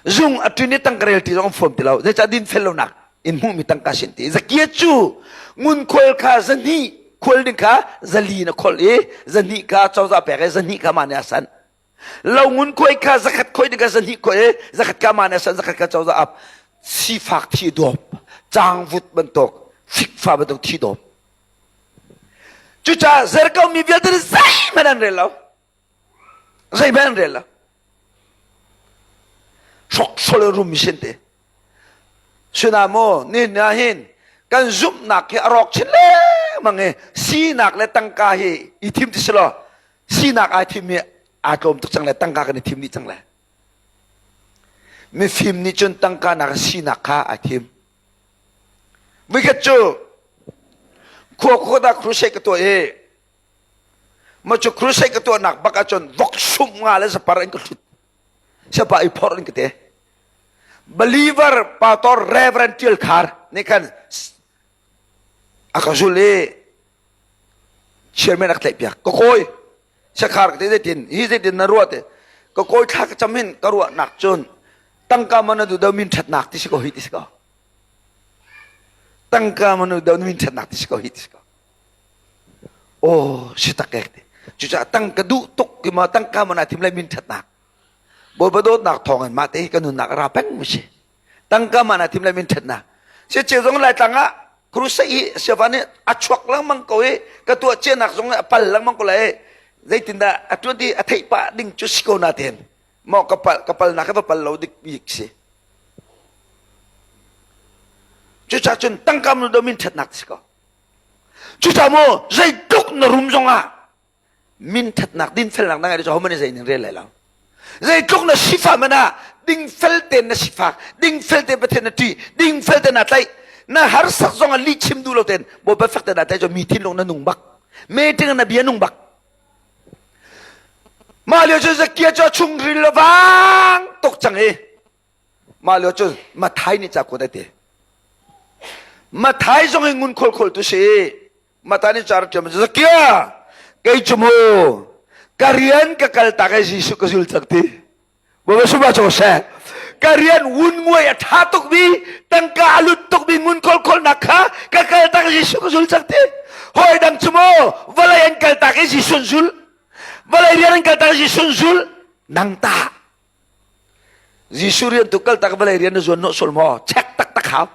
Zung a ṭin i tangka rel ti zong an fuam ti lo. Zeicah dinfel lonak in hmuhmi tangka sin ti. Zakia cu ngunkhual kha zahnih khual ding kha zali na kholh i zahnih kha cozah pek i zahnih kha mah nih a sanh. Lo ngunkhuai kha zakhat khoi ding kha zahnih khoi i zakhat kha mah nih a sanh zakhat kha cozah ap. Sifak thi dawp, cangvut bantuk, fikfa bantuk thi dawp. Cucaah Jericho mi vialte nih zeihmanh an rel lo. Zeihmanh an rel lo. Hrokhrawl in rum sin te. Sunamo ni na hin kan zumhnak hi a rawk chin lengmang i sinak le tangka hi i thim ti si law sinak ai thim hi aa tlawm tuk cang le tangka kan i thim dih cang le mifim nih cun tangka nak sinak kha ai thim Voikhat cu khua khua dah crusade ka tuah i ma cu crusade ka tuahnak bak ahcun vok sum nga le zapar in ka hlut. Siapa i phorh in ka te. Believer pastor Reverend Tial Khar nih khan a ka zul i chairman a ka tlaih piak. Ka kawi Sakhar ka ti zeitin hi zeitin na ruah te ka kawi thla ka cam hin ka ruahnak cun tangka man na duh do min ṭhatnak ti si ko hi ti si ko. Tangka man na duh do min ṭhatnak ti si ko hi ti si ko. Oh si tak ek ti. Cucaah tangka duh tuk ki ma tangka man thim lai min ṭhatnak. Bawipa dawtnak thawng in mah te hi ka nunnak a ra peng mi si. Tangka man thim lai min ṭhatnak. Si cheu zong Laitlang ah crusade hi siafa nih a chuak lengmang ko i ka tuah cianak zong a pal lengmang ko lai zeitindah a tuan ti a theih pah ding cu si ko na ten maw ka pal ka pal nak ka va pal lo dik bik si cucaah cun tangka nu do min ṭhatnak si ko cucaah mu zeitluk na rum zong ah min ṭhatnak dinfelnak na ngeih cu hohmanh nih zei ning rel lai lo zeitluk na sifah man ah dingfel tein na sifak dingfel tein Pathian na ṭih dingfel tein naa tlaih na harsak zong ah lih chim duh lo tein Bawipa fek tein naa tlaih cu mi thinlung na nung bak meeting na bia nung bak mah lio cu Zakia cu a chungril le vang tuk cang i mah lio cu Mathai nih ca kuat ai te Mathai zong hi ngun khol khol tu si Mata nih car ṭiam Zakia kei cu mu ka rian ka kal tak i Jesuh ka zul cang ti Bawipa sumah cu seh ka rian wun nguai a ṭha tuk mi tangka a lut tuk mi ngun kholkholnak kha ka kal tak i Jesuh ka zul cang ti hawi dang cu mu vawlei an kal tak i Jesuh an zul vawlei rian an kal tak i Jesuh an zul nang ta Jesuh rian tu kal tak vawlei rian na zuan nawh sul maw check taktak hau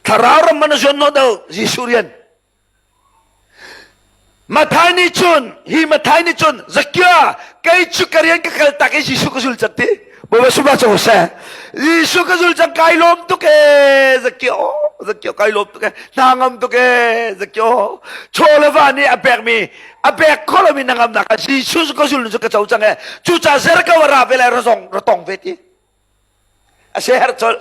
Thlarau ram man a zuan nawh do Jesuh rian. Mathai nih cun hi Mathai nih cun Zakia kei cu ka rian ka kal tak i Jesuh ka zul cang ti. Bawipa sumah cu seh. Jesuh ka zul cang kai lawm tuk e Zakia Zakia kai lawm tuk e hna ngam tuk e Zakia chaw le va nih a pek mi a pek kho lomi na ngamnak Jesuh ka zul cu ka co cang e cucaah zer ko ra ve lai ra zong ra tong ve ti A seher colh.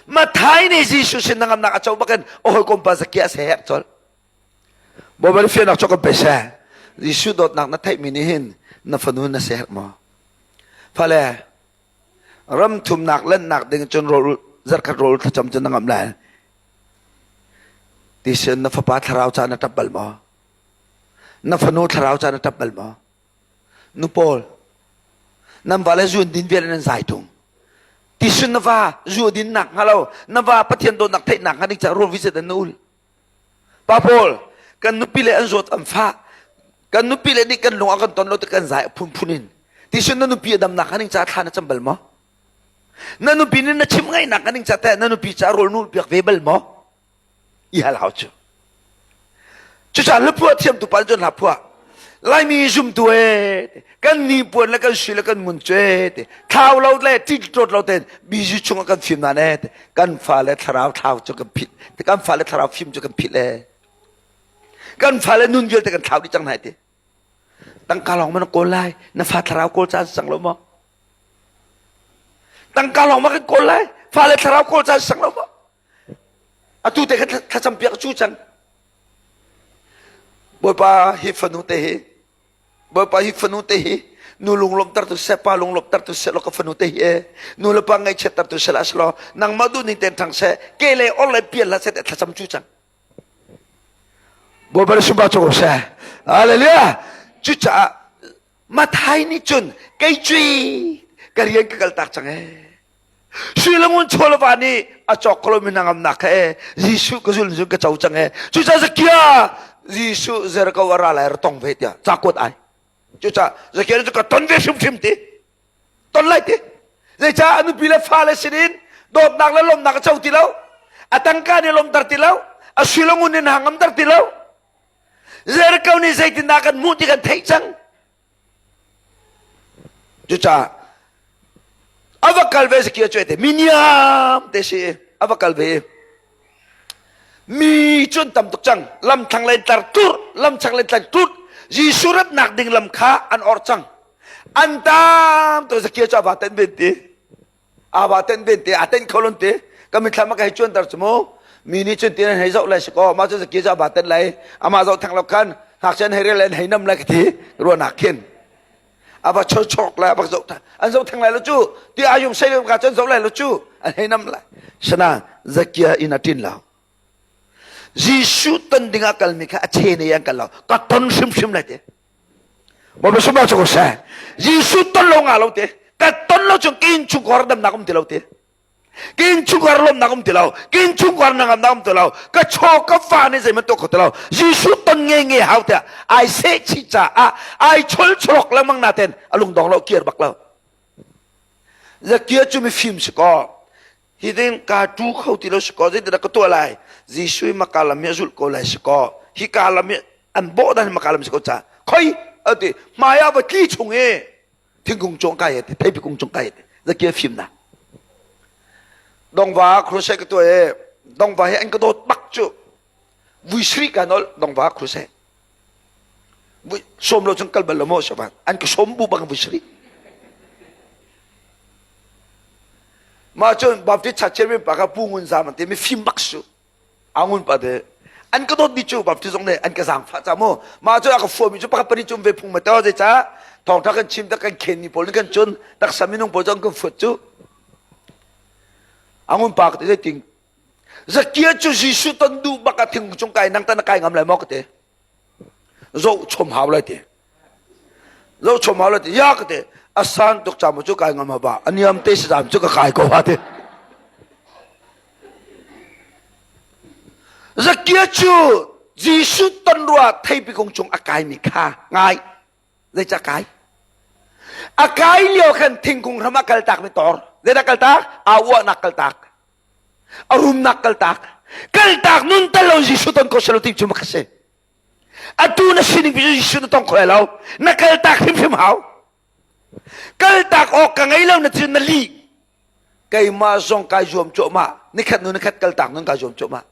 Mathai nih Jesuh sin ngamnak a co bakin a hawikom pa Zakia a seher colh. Bawipa nih fiannak cu kan pe seh. Jesuh dawtnak na theihmi nih hin na fanu na seher maw? Fale, ram thumnak lennak ding cun rawl zarkhat rawl thlacam cu na ngamh lai. Ti sin na fapa thlarau ca na ṭap bal maw? Na fanu thlarau ca na ṭap bal maw? Nu pawl, nan va le zuun din vial in an zai tung. Tisun na va zu din nak hnga lo, na va Pathian dawtnak theih nak hnga ding ca ruang visit an na ul. Pa pawl, kan nupi le an zawt an fah. Kan nupi le nih kan lung a kan ton lo ti kan zai phunphun in. Tisun na nupi a dam nak hnga ding ca thla na cam bal maw? Na nupi nih na chim ngaihnak hnga ding ca teh na nupi ca rawl nul piak ve bal maw? I hal hau cu. Cucaah hlaphuah thiamtu pa cun hla phuah. Laimi zumtu e kan ni puan le kan sui le kan ngun cu e te thlau lo le ṭiṭawt lo ten bizu chung ah kan fim nan e kan fale thlarau thlau cu kan phit kan fale thlarau fim cu kan phit le kan fale nun vialte kan thlau dih cang hna ti tangka lawng man kawl lai na fa thlarau kawl caan sang lo maw tangka lawng ma kan kawl lai fale thlarau kawl caan sang lo maw Atu te kha thlacam piak cu cang. Bawipa hi fanu te hi Bawipa hi fanu te hi nu lunglawmhter tu seh pa lunglawmhter tu seh law ka fanu te hi e nu le pa ngaihchiatter tu seh la law nangmah duh ning tein ṭhang seh ke le or le pial hlah seh thlacam cu cang. Bawipa nih sunpar cu ko seh. Hallelujah. Cucaah Mathai nih cun kei cui ka rian ka kal tak cang ee. Sui le ngun chawlava nih a cawk ko lomi hnangamnak kha ee Jesuh ka zul zul ka co cang ee. Cucaah Zakia Jesuh Jericho a ra lai ra tong ve tiah ca kuat ai. Cucaah Zakia cu ka ton ve hrimhrim ti. Ton lai ti. Zeicah a nupi le fale sinin dawtnak le lawmhnak a co ti lo. A tangka nih lawmter ti lo. A sui le ngun nih hnangamter ti lo. Jericho nih zeitindah kan hmuh ti kan theih cang. Cucaah a va kal ve Zakia cu te miniam te si a va kal ve. Mi cun tam tuk cang. Lam thlang len tlar tur, lam chang len tlar tur. Jesuh ratnak ding lam kha an or cang. An tam to Zakia cu a va ten ben ti. A va ten ben te, a ten kho lon te. Ka mithlam ka hei cuan tar chu mu. Mi nih cun tin an hei zoh lai si ko. Ma cu Zakia cu a va ten lai. Amah zoh thang lo khan ngakchia an hei rel an hei nam lai ka ti. Ruahnak khin. A va chorchork lai, a va zoh an zoh thang lai lo cu. Ti ayung sei ka cun zoh lai lo cu. An hei nam lai. Sana Zakia in a tin lo. Jesuh ton ding ah kalmi kha a che ne an kal lo. Ka ton hrimhrim lai te. Bawipa sumah cu ko seh. Jesuh ton lo nga lo te. Ka ton lo chung kin chungkhar damnak um ti lo te. Kin chungkhar lawmnak um ti lo. Kin chungkhar nangamnak um ti lo. Ka chaw ka fa nih zeihmanh tuah kho ti lo. Jesuh ton nge nge hau tiah ai seh chih caah ai chol cholok lengmang naten a lungdong lo kir bak lo. Zakia cu mifim si kaw hi ding ka tu kho ti lo si kaw zeitindah ka tuah lai Jesuh hi maka lam hi a zulh ko lai si kaw hi ka lam hi an bawh dan maka lam si ko ca khoi ati hmai ah va tli chung i thingkung cung kai ti theipi kung cung kai ti zakia fim na dongva crusade ka tuah e dongva hi an ka dawt bak cu vui sri ka nol dongva crusade vui som lo chung kal bal lo mo shaban an ka som bu bang vui sri ma cun Baptist church chairman pa ka pu ngun zam an ti mi fim bak su angun pa de an ka dawt mi cu Baptist zong nih an ka zaangfah ca mu mah cu a ka fuami cu pakhat pahnih cu ve phung ma to zei ca thawngtha kan chim tak kan khen mi pawl nih kan cun taksa minung pawl zong kan fuat cu angun pa ka ti zeiting Zakia cu Jesuh ton duh bak a thing cung kai nang tan na kai ngam lai maw ka ti zoh chom hau lai ti zoh chom hau lai ti ya ka ti a san tuk cam cu kai ngam haba a niam te si zam cu ka kai ko ha ti Zakia cu Jesuh ton rua theipi kung cung a kaimi kha ngai zeicah kai a kai lio khan thingkung hram a kaltak mi tor zeidah kaltak aa uahnak kaltak a rumnak kaltak kaltak nun tel lo Jesuh ton ko selo ti cu mak si atu na sining pi Jesuh na tong kho lo na kaltak hrimhrim hau kaltak awk ka ngei lo na cun na li keimah zong kai zuam cuahmah nikhat nu nikhat kaltak nun kai zuam cuahmah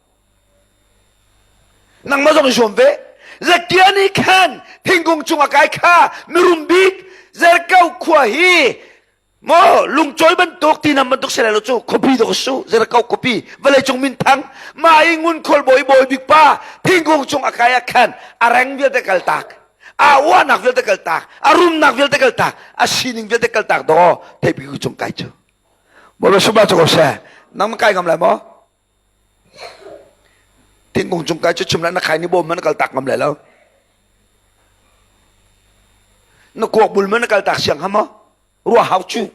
nangmah zong i zuam ve Zakia nih khan thingkung cung a kai kha mirum bik Zerkau khua hi maw lungcawi bantuk tinam bantuk si lai lo cu khuapi dawk su Zerkau khuapi vawleicung minthang mah i ngun khual bawi bawi bik pa thingkung cung a kai ah khan a reng vialte kaltak a uahnak vialte kaltak a rumnak vialte kaltak a sining vialte kaltak daw theipi cung kai cu Bawipa sumah cu ko seh nang kai ngam lai maw thingkung cung kai cu chim na khai ni bawm man kal tak ngam lai lo na kuak bul man kal tak siang ha maw ruah hau cu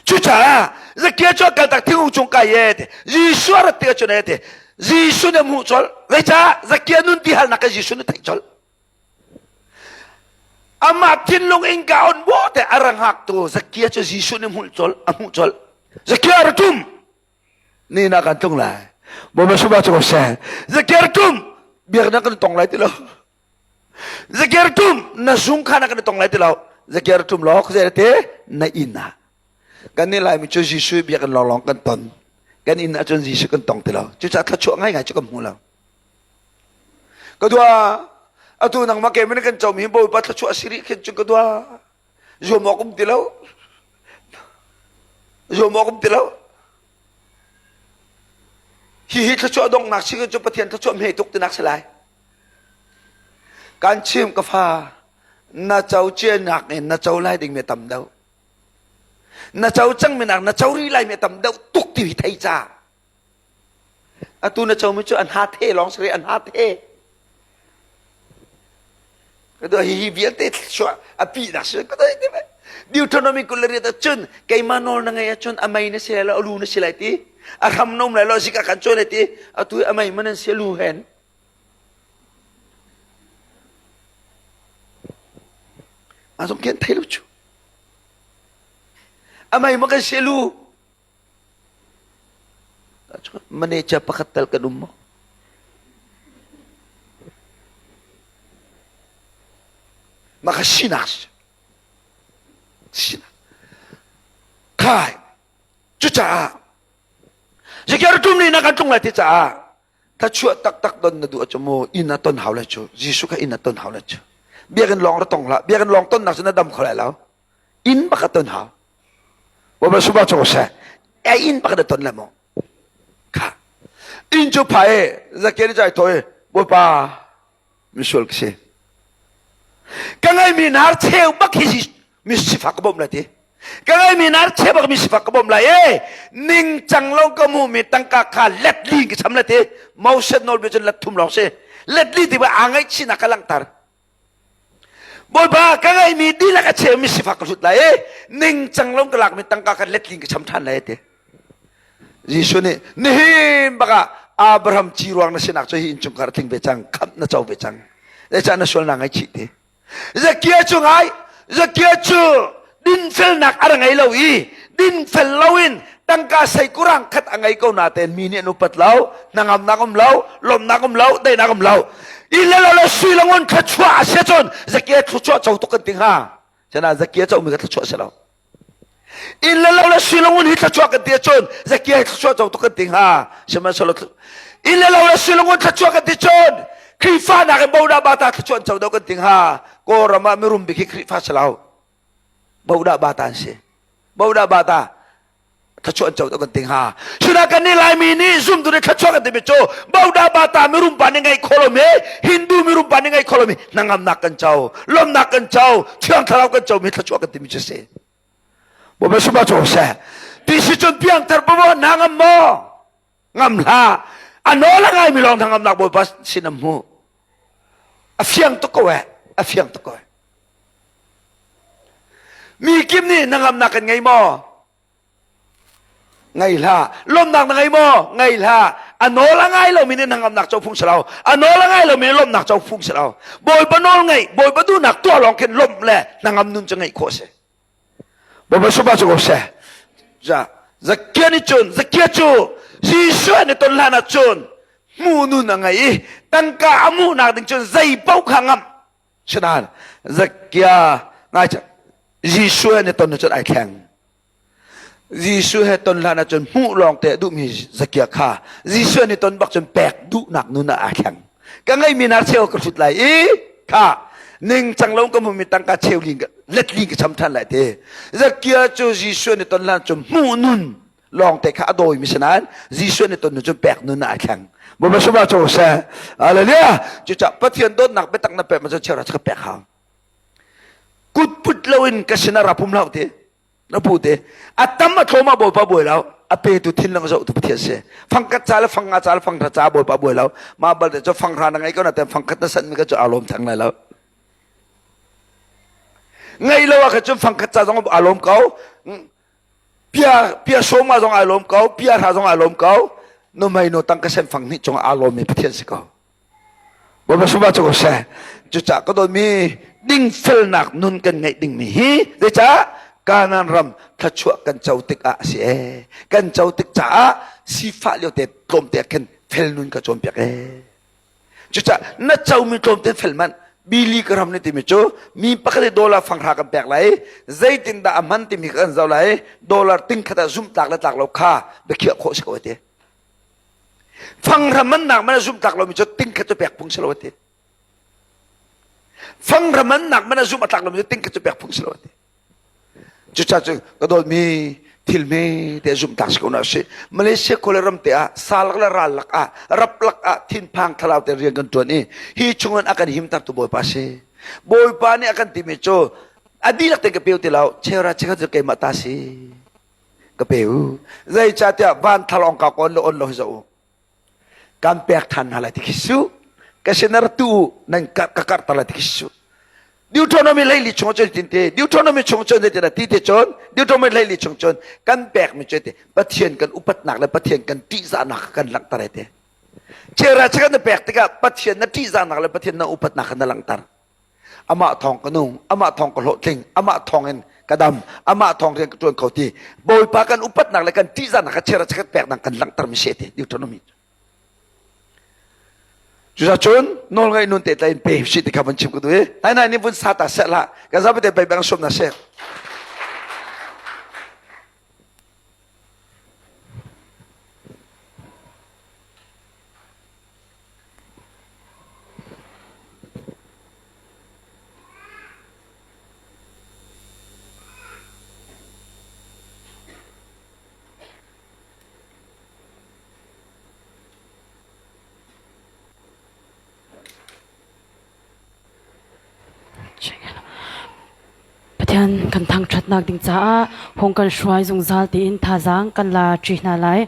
Cucaah Zakia cu a kaltak thingkung cung kai e Jesuh a rat tikah cun e ti Jesuh nih a hmuh colh. Zeicah Zakia nun ti halnak kha Jesuh nih theih colh. Amah thinlung innka on bu te a ra hngaktu Zakia cu Jesuh nih hmuh colh, a hmuh colh. Zakia ra tum. Ni na kan tlung lai. Bawipa sumah cu ko seh. Zakia ra tum. Biaknak kan tong lai ti lo. Zaker tum na zung kha na kan tong lai ti lo. Zaker tum law khuazei te na inn ah. Kan nih Laimi cu Jesuh biakinn lawnglawng kan ton. Kan inn ah cun Jesuh kan tong ti lo. Cucaah thluachuah ngaingai cu kan hmu lo. Ka dua atu nangmah ke min kan comi hi Bawipa thluachuah si rih khin cun ka dua zuam awk um ti lo. Zuam awk um ti lo. Hihi thluachuah donghnak si cu Pathian thluachuah hme tuk tinak si lai. Kan chim ka fa na co cianak in na co lai ding mi tam deuh. Na co cang mi nak na co rih lai mi tam deuh tuk ti hi thei ca. Atu na co mi cu an ha the lawng si an ha the. Ka hi hi vialte chuah a pi nak si ka dai ti Deuteronomy 28 cun keimah nawl na ngei ahcun a mei na si lai lo a lu na si lai ti a hram na um lai lo zika kan cawn lai ti atu a mei man an si lu hen a zong khen thei lo chu a mei ma kan si lu Manager pakhat tal kan um maw? Mah kha sinak si. Sinak. Khai. Cucaah Zakia tum ni na kan tlung lai ti caah thlachuah taktak don na duh cu mu inn ah ton hau lai cu Jesuh kha inn ah ton hau lai cu biakinn lawng ra tong hlah biakinn lawng tonnak cu na dam kho lai lo inn bak ton hau Bawipa suba cho seh a inn bak na ton le maw kha inn cu phai Zakia ni cai thoi Bawipa misual ka si ka ngeimi nar cheu bak hi mi sifak ka bawmh lai ti ka ngeimi nar cheu bak mi sifak ka bawmh lai e ningcang lo ka hmuhmi tangka kha let li ka cham lai ti Moses nawlbia cun let thum lawng si let li ti ba aa ngaihchihnak ka langhter Bawipa ka ngeimi dihlak a cheu mi sifak ka hlut lai e ningcang lo ka lakmi tangka kha let li ka cham ṭhan lai ti Jesuh nih nihin bakah Abraham ci ruang na sinak cu hi innchungkhar a tling ve cang khamh na co ve cang zeicah na sualnak ngaihchih ti Zakia cu ngai Zakia cu dinfelnak a ra ngei lo i dinfel loin tangka seikurang khat a ngei ko natein mi nih an upat lo hnangamnak um lo lawmhnak um lo daihnak um lo i le lo le sui le ngun thluachuah a si cun Zakia thluachuah co tuk kan ti hnga Cana Zakia co mi ka thluachuah si lo Inn le lo le sui le ngun hi thluachuah kan ti ahcun Zakia hi thluachuah co tuk kan ti hnga. Sihmanhsehlaw inn le lo le sui le ngun thluachuah kan ti cun Khrihfa nakin bodah bata thluachuah an co deuh kan ti hnga. Kawlram ah mirum bik hi Khrihfa si lo. Bodah bata an si. Bodah bata thluachuah an co deuh kan ti hnga. Suna kan nih Laimi nih zumtu nih thluachuah kan timi cu bodah bata mirum pa nih ngeih khawh lomi Hindu mirum pa nih ngeih khawh lomi hnangamnak kan co, lawmhnak kan co, Thiang Thlarau kan comi thluachuah kan timi cu si. Bawipa sumah co seh. Ti si cun piangthar bawa na ngam maw? Ngam hlah. A nawl a ngaimi lawng hnangamnak Bawipa sin a hmu. A fiang tuk ko eh. A fiang tuk ko eh. Mi kim nih na ngamnak kan ngei maw? Ngei hlah. Lawmhnak na ngei maw? Ngei hlah. A nawl a ngai lomi nih hnangamnak co phung si lo. A nawl a ngai lomi nih lawmhnak co phung si lo. Bawipa nawl ngaih, Bawipa duhnak tuah lawng khin lawmh le hnangam nun cu ngeih khawh si. Bawipa supa cu ko seh. Ja, Zakia nih cun, Zakia cu Jesuh an i ton hlan ah cun hmu nun a ngei i tangka a hmuhnak ding cun zei paoh kha ngamh. Sinain Zakia ngai Jesuh an i ton cun ai thleng. Jesuh he ton hlan ahcun hmuh lawng te duhmi Zakia kha Jesuh an i ton bak cun pek duhnak nun ah aa thleng. Ka ngeimi hna cheu ka hrut lai i kha ningcang lo ka hmumi tangka cheu lin let lin ka cham ṭhan lai te. Zakia cu Jesuh an i ton hlan cun hmuh nun lawng te kha a dawimi si nain Jesuh an i ton nu cun pek nun ah aa thleng. Bawipa sumah co seh. Hallelujah. Cucaah Pathian dawtnak biatak na pek ma cun cheu ka pek hau. Kut put loin ka sinah ra pum hlah ti. Na pu te a tam a tlawm ah Bawipa buai lo a petu thinlung zohtu Pathian si fangkhat ca le fangnga ca le fanghra ca Bawipa buai lo mah balte cu fanghra na ngei ko na tem fangkhat na sanh mi ka cu aa lawm theng lai lo ngei lo ah khan cun fangkhat ca zong aa lawm ko pia pia sawma zong aa lawm ko pia hra zong aa lawm ko nu mei nu tang ka sen fang hnih cung aa lawm mi Pathian si ko Bawipa sungah cu ko seh. Cucaah ka dawtmi dingfelnak nun kan ngeih dingmi hi zeicah Kanaan ram thluachuah kan co tikah a si ee. Kan co tik caah sifah lio te tlawmte ah khin fel nun ka cawnpiak ee. Cucaah na comi tlawmte fel manh Billy Graham nih timi cu mi pakhat i dollar fanghra kan pek lai zeitindah a hman timi kan zoh lai dollar tingkhat ah zumh tlak le tlak lo kha biakhiah khawh si ko ti. Fanghra mannak man a zumh tlak lomi cu tingkhat cu pek phung si lo a ti. Fanghra mannak man a zumh a tlak lomi cu tingkhat cu pek phung si lo a ti. Cucaah cu ka dawtmi thil hme te zumh tlak si ko na si. Malaysia khuale ram te ah sa lak le ral lak ah rap lak ah thinphang thlarau te rian kan tuan i hi chungin a kan himtertu Bawipa si. Bawipa nih a kan timi cu a dihlak te ka peu ti lo chera chekhat cu keimah ta si. Ka pe u. Zeicahtiah van thalawng ka on le on lo hi zoh u. Kan pek than hna lai ti khi su. Ka sinar tu nan ka karh tar lai ti khi su. Deuteronomy leili chung cun tin te Deuteronomy chung cun ti ti te cun Deuteronomy leili chung cun kan pek mi cu te Pathian kan upatnak le Pathian kan ṭihzahnak kan langhter te. Chera chikan na pek tikah Pathian na ṭihzahnak le Pathian na upatnak kha na langhter. Amah thawng ka nung, amah thawng ka hlawhtling, amah thawng in ka dam, amah thawng rian ka ṭuan kho ti. Bawipa kan upatnak le kan ṭihzahnak kha chiara chikat peknak kan langhter mi si ti Deuteronomy. Cucacun nawlngaih nun te tlain pe si ti kha van chim ka duh i nai nai nih vun sa ta seh hlah ka zapi te bei bang sum na seh. Pathian kan thangṭhatnak ding caah hung kan hruai zungzal tiin thazaang kan la ṭi hna lai.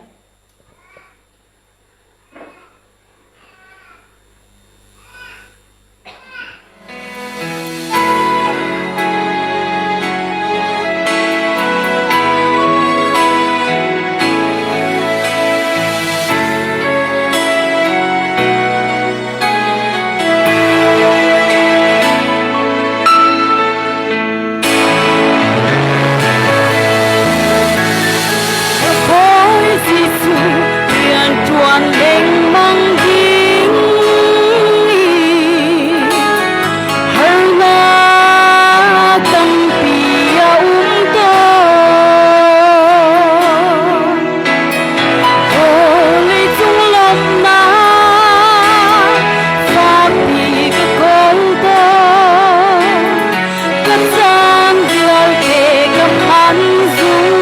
Rianṭuan lengmang ding harnak tampi a um tawn. Vawleicung lawmhnak fakpi ka kawl tawn. Ka caan vialte ka hman zungzal.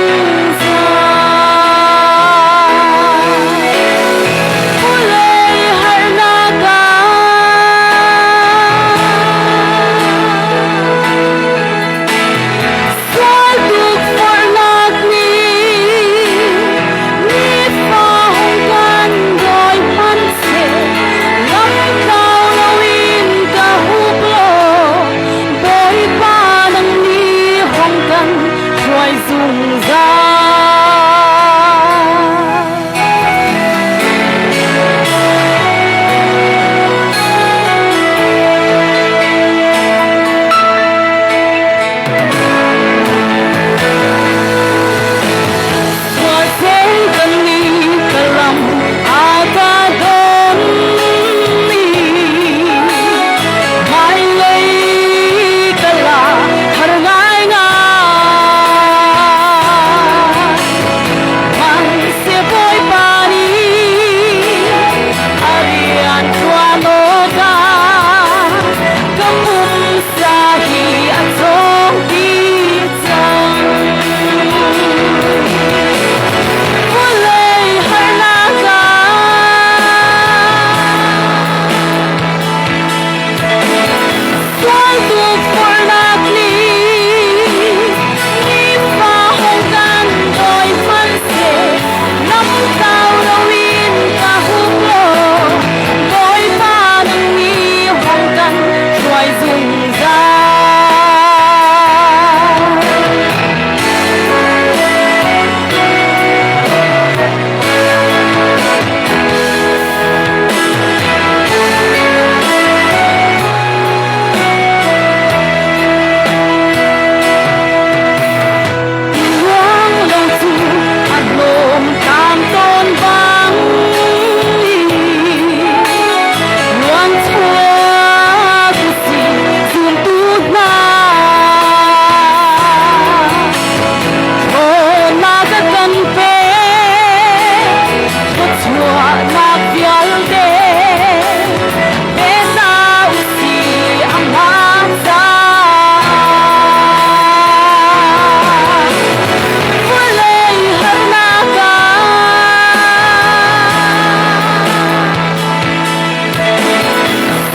Vulei harnak ah Sual tukforhnak nih nifa hung kan dawi hmanhseh lamtlau loin ka hup law Bawipa nang nih hong kan hruai zungzal. Ka pumsa hi a cawng dih cang. Vawlei harnak ah sual tukforhnak nih nifa hong kan dawi hmanhseh lamtlau loin ka hup law Bawipa nang nih hong kan hruai zungzal. Ruang lo cu a hlawm tlang tawn bang Ruang chuak si zumtu hna Ṭhawnnak a kan pek thluachuahnak vialte pe hna usih amah caah. Vawlei harnak ah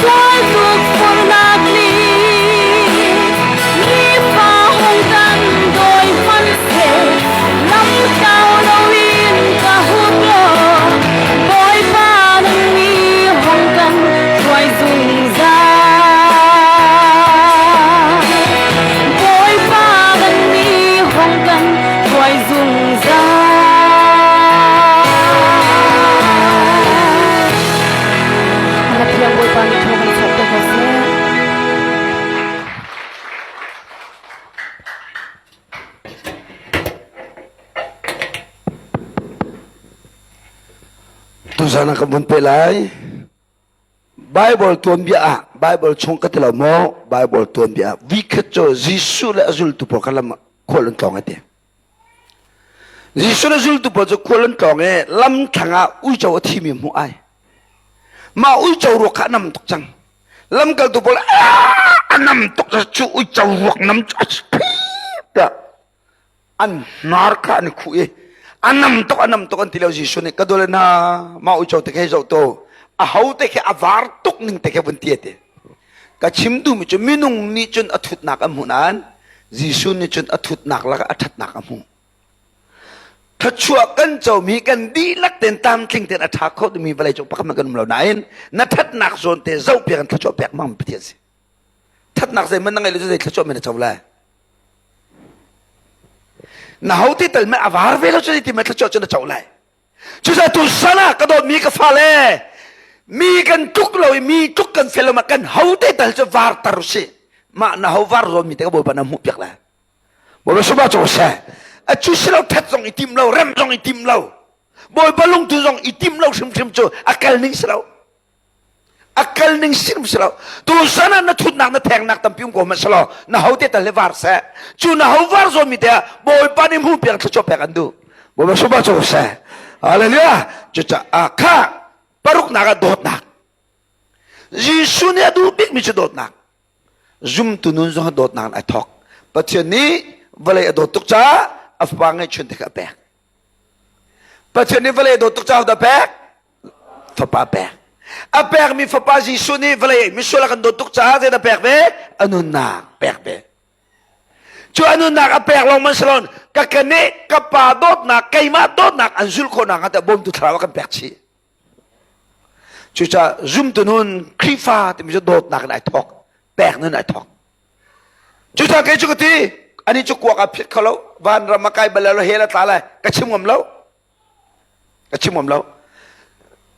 Sual tukforhnak nih nifa hung kan dawi hmanhseh lamtlau loin ka hup law Bawipa nang nih hung kan hruai zungzal. Bawipa nang nih hung kan hruai zungzal. Na thiang Bawipa nih thaw kan chuah piak ko seh. Tuzan ah ka vun pe lai. Bible tuanbia ah Bible chung ka ti lo maw Bible tuanbia ah vikhat cu Jesuh le a zultu pawl kha lam khual an tlawng ati. Jesuh le zultu pawl cu khual an tlawng i lam thlang ah uico a thimi hmuh ai. Mah uico ruak kha a nam tuk cang. Lamkaltu pawl a nam tuk cu uico ruak nam cu a tiah an hnar kha an i khuh i a nam tuk a nam tuk an ti lo Jesuh nih ka dole na mah uico te khi zoh to a ho te khi a var tuk ning te khi vun ti te ka chim duhmi cu minung nih cun a thutnak an hmuh nain. Jesuh nih cun a thutnak lakah a ṭhatnak a hmuh. Thluachuah kan comi kan dihlak tein tlamtling tein a ṭha kho dingmi vawlei cung pakhat hmanh kan um lo nain na ṭhatnak zawn te zohpiak in thluachuah pek hmang Pathian si. Ṭhatnak zeihmanh na ngeih lo cu zei thluachuah men na co lai. Na ho ti tal meh a var ve lo cu ti meh thluachuah cu na co lai. Cucaah tu san ah ka dawtmi ka fale mi kan tluk lo i mi tluk kan fel lo ma kan ho te tal cu var tar usih. Mah na ho var zawn mi te ka Bawipa na hmuh piak lai. Bawipa suma cu seh. A cu si lo that zong i tim lo rem zong i tim lo. Bawipa lungtu zong i tim lo hrimhrim cu a kal ning si lo. A kal ning sim si lo. Tu san ah na thutnak na thengnak tampi um ko hmanh selaw na ho te tal le var seh. Cu na ho var zawn mi te ah Bawipa nih hmuh piak thluachuah pek an duh. Bawipa suma cu seh. Hallelujah. Cucaah kha paruknak ah dawtnak. Jesuh nih a duh bikmi cu dawtnak. Zumtu nun zong dawtnak in ai thawk. Pathian nih vawlei a dawt tuk caah a fapa ngeihchun te kha a pek. Pathian nih vawlei a dawt tuk caah a pek? Fapa pek. A pekmi fapa Jesuh nih vawlei misual a kan dawt tuk caah zeidah pek ve? A nunnak pek ve. Cu a nunnak a pek lawng man salon ka ka nih ka pa dawtnak keimah dawtnak an zulh khawh nak hnga bawmtu thlarau a kan pek chih. Cucaah zumtu nun Khrihfa timi cu dawtnak in ai thawk, pek nun ai thawk. Cucaah kei cu ka ti, ani cu kuak a phit kho lo, vanram a kai bal lo, hell a tla lai, ka chim ngam lo. Ka chim ngam lo.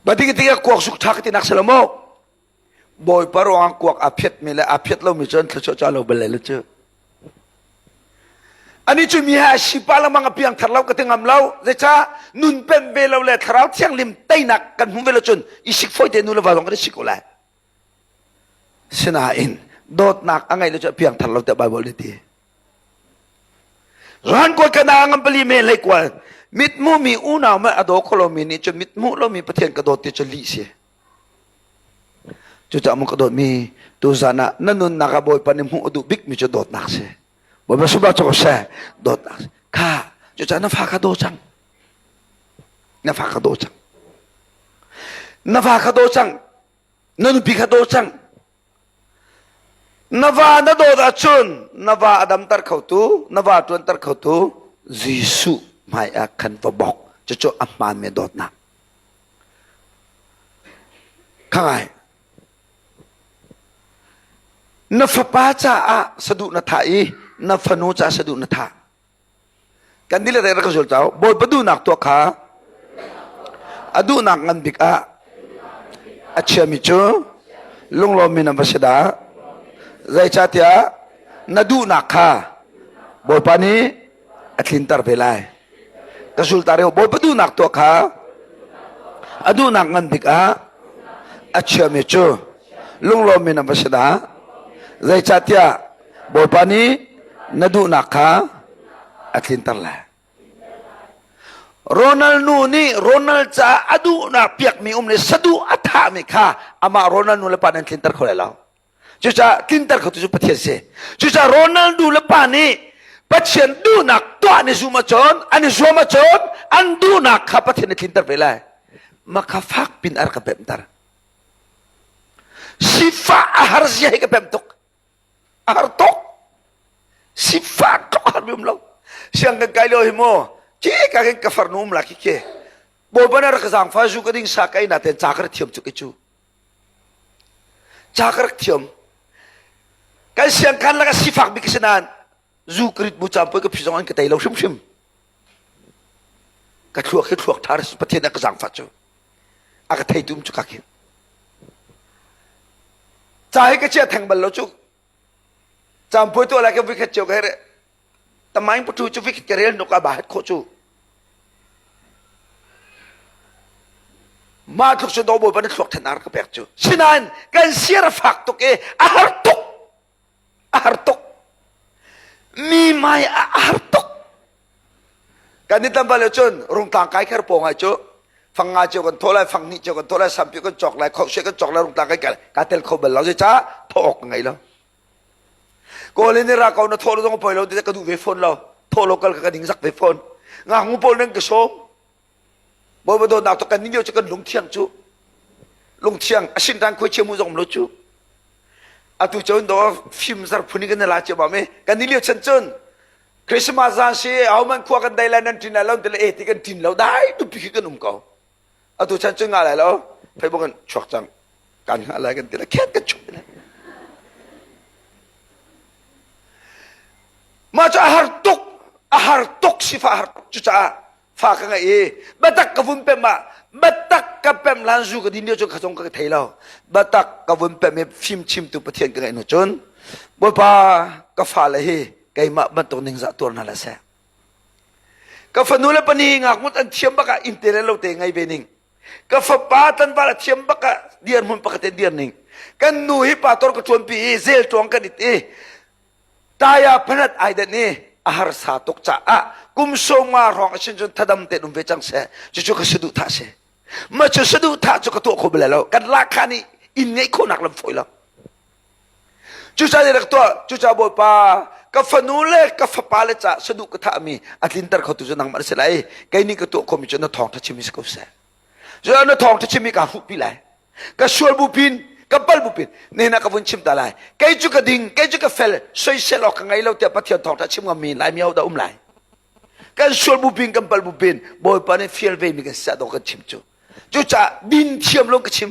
Bati ka ti kuak suk tha ka ti nak si lo maw? Bawipa ruangah kuak a phiatmi le a phiat lomi cu an thluachuah cu a lo bal lai cu. Ani cu mi he a sipa lengmang a piang thar lo ka ti ngam lo. Zeicah nun pem ve lo le thlarau thianghlim teinak kan hmu ve lo cun i sik fawi te nu le va zong kan i sik ko lai. Sinain dawtnak a ngeih lo cu a piang thar lo tiah Baibal nih ti. Ran kual kana ngam pali me hlei kual mitmu mi unau me a daw kho lomi nih cun mitmu lomi Pathian ka dawt ti cu lih si. Cucaah maw ka dawtmi tuzan ah na nunnak ah Bawipa nih hmuh a duh bikmi cu dawtnak si. Bawipa subah cu seh dawtnak si. Kha cucaah na fa kha daw cang. Na fa kha daw cang. Na fa kha daw cang. Na nupi kha daw cang. Na va na dawt ahcun na va a damter khotu, na va ṭuanter khotu Jesuh hmai ah khan va bawk. Cucu a hmaanmi dawtnak. Khangai. Na fapa caah saduh na thah i na fanu caah saduh na thah. Kan dile rak ka zul cau. Bawipa duhnak tuah kha a duhnak ngan bik ah a chiami cu lunglawmmi nan va si dah. Zeicahtiah na duhnak kha Bawipa nih a tlinter ve lai. Ka sultar i Bawipa duhnak tuah kha a duhnak ngan bik ah a chiami cu lunglawmmi nan va si dah. Zeicahtiah Bawipa nih na duhnak kha a tlinter lai. Ronald nu nih Ronald caah a duhnak piakmi um le saduh a thahmi kha amah Ronald nu le pa nan tlinter kho lai lo. Cucaah tlinter khotu cu Pathian si. Cucaah Ronald nu le pa nih Pathian duhnak tuah an i zum ahcun, an i zuam ahcun an duhnak kha Pathian nih tlinter ve lai. Mah kha fak pin a rak ka pemhter. Sifah a har zia hi ka pemh tuk. A har tuk. Sifah tluk a har mi um lo. Siang kan kai lio hi mu, ki ka kin ka farnu um la khi khi. Bawipa na rak ka zaangfa zu ka ding sa ka ei na ten ca ka rak thiam cuk i cu. Ca ka rak thiam. Kan siangkhan lakah sifak bik ka si nain zu ka rit bu caan poi ka phi zong an ka tei lo hrimhrim. Ka thluak hi thluak ṭha Pathian a ka zaangfah cu. A ka theitu um cu ka khin. Ca hi ka chia theng bal lo cu. Caan poi tuah lai ka vikhat cio ka herh. Tamaing puthu cu vikhat ka rel nuk a ba het khawh cu. Mah tluk cu daw bawipa na thluak than ar ka pek cu. Sinain kan siar a fak tuk i a har tuk. A har tuk. Mi mai a har tuk. Kan ni tam bal cun rungtlang kai kher pawng ai cu fang nga cio kan thawh lai fang hnih cio kan thawh lai sampi kan cawk lai khohseh kan cawk lai rungtlang kai kai ka tel kho bal lo zeicah thawh awk ka ngei lo. Kawl in ra ko na thawh lo zong poi lo ti ka duh ve fawn lo. Thawh lo kal ka ka ding zak ve fawn. Ngaknu pawl nan ka sawm. Bawipa dawtnak to kan ning lio cu kan lungthiang cu. Lungthiang a sin ran khuai chia mu zong lo cu. Atu cun do fim zar phun in kan la cio ba me. Kan ni lio chan cun Christmas zan si ahoman khua kan dai lai nan ṭin lai lo ti le e ti kan ṭin lo dai tupi khi kan um ko. Atu chan cun nga lai lo Facebook in chuak cang kan nga lai kan ti le khet kan chuak lai. Mah cu a har tuk a har tuk sifa har cucaah fa ka ngeih i biatak ka vun pem ah biatak ka pem lan zu ka din lio cu ka zong ka thei lo biatak ka vun pem i fim chimtu Pathian ka ngeih hnu cun Bawipa ka fale hi keimah bantuk ningzah tuar hna la seh ka fanu le pani ngakmut an thiam bak ah inn te le lo te ngei ve ning ka fapa tlanval a thiam bak ah dirhmun pakhat in dir ning kan nu hi pastor ka ṭuanpi i zel ṭuang kan it i taya phanat ai dat ni a harsa tuk caah kum sawma hrawng a sin cun thadam te um ve cang seh cucu ka saduhthah si ma cu saduhthah cu ka tuah kho bal lo kan lahkhah nih inn ngeih khawhnak lam fawi lo cucaah rak tuah cucaah bawipa ka fanu le ka fapa le ca saduh ka thahmi a tlinter khotu cu nangmah na si lai kei nih ka tuah khomi cu na thawngṭha chim si ko seh Cu na thawngṭha chim i kaa hruhpi lai. Ka sual bu pin, ka pal bu pin, nihin ah ka vun chim ta lai. Kei cu ka ding, kei cu ka fel, soisel awk ka ngei lo tiah Pathian thawngṭha chim ngammi Laimi hodah um lai? Kan sual bu pin, kan pal bu pin, Bawipa nih fial ve mi kan si dawh kan chim cu. Cucaah din thiam lo ka chim.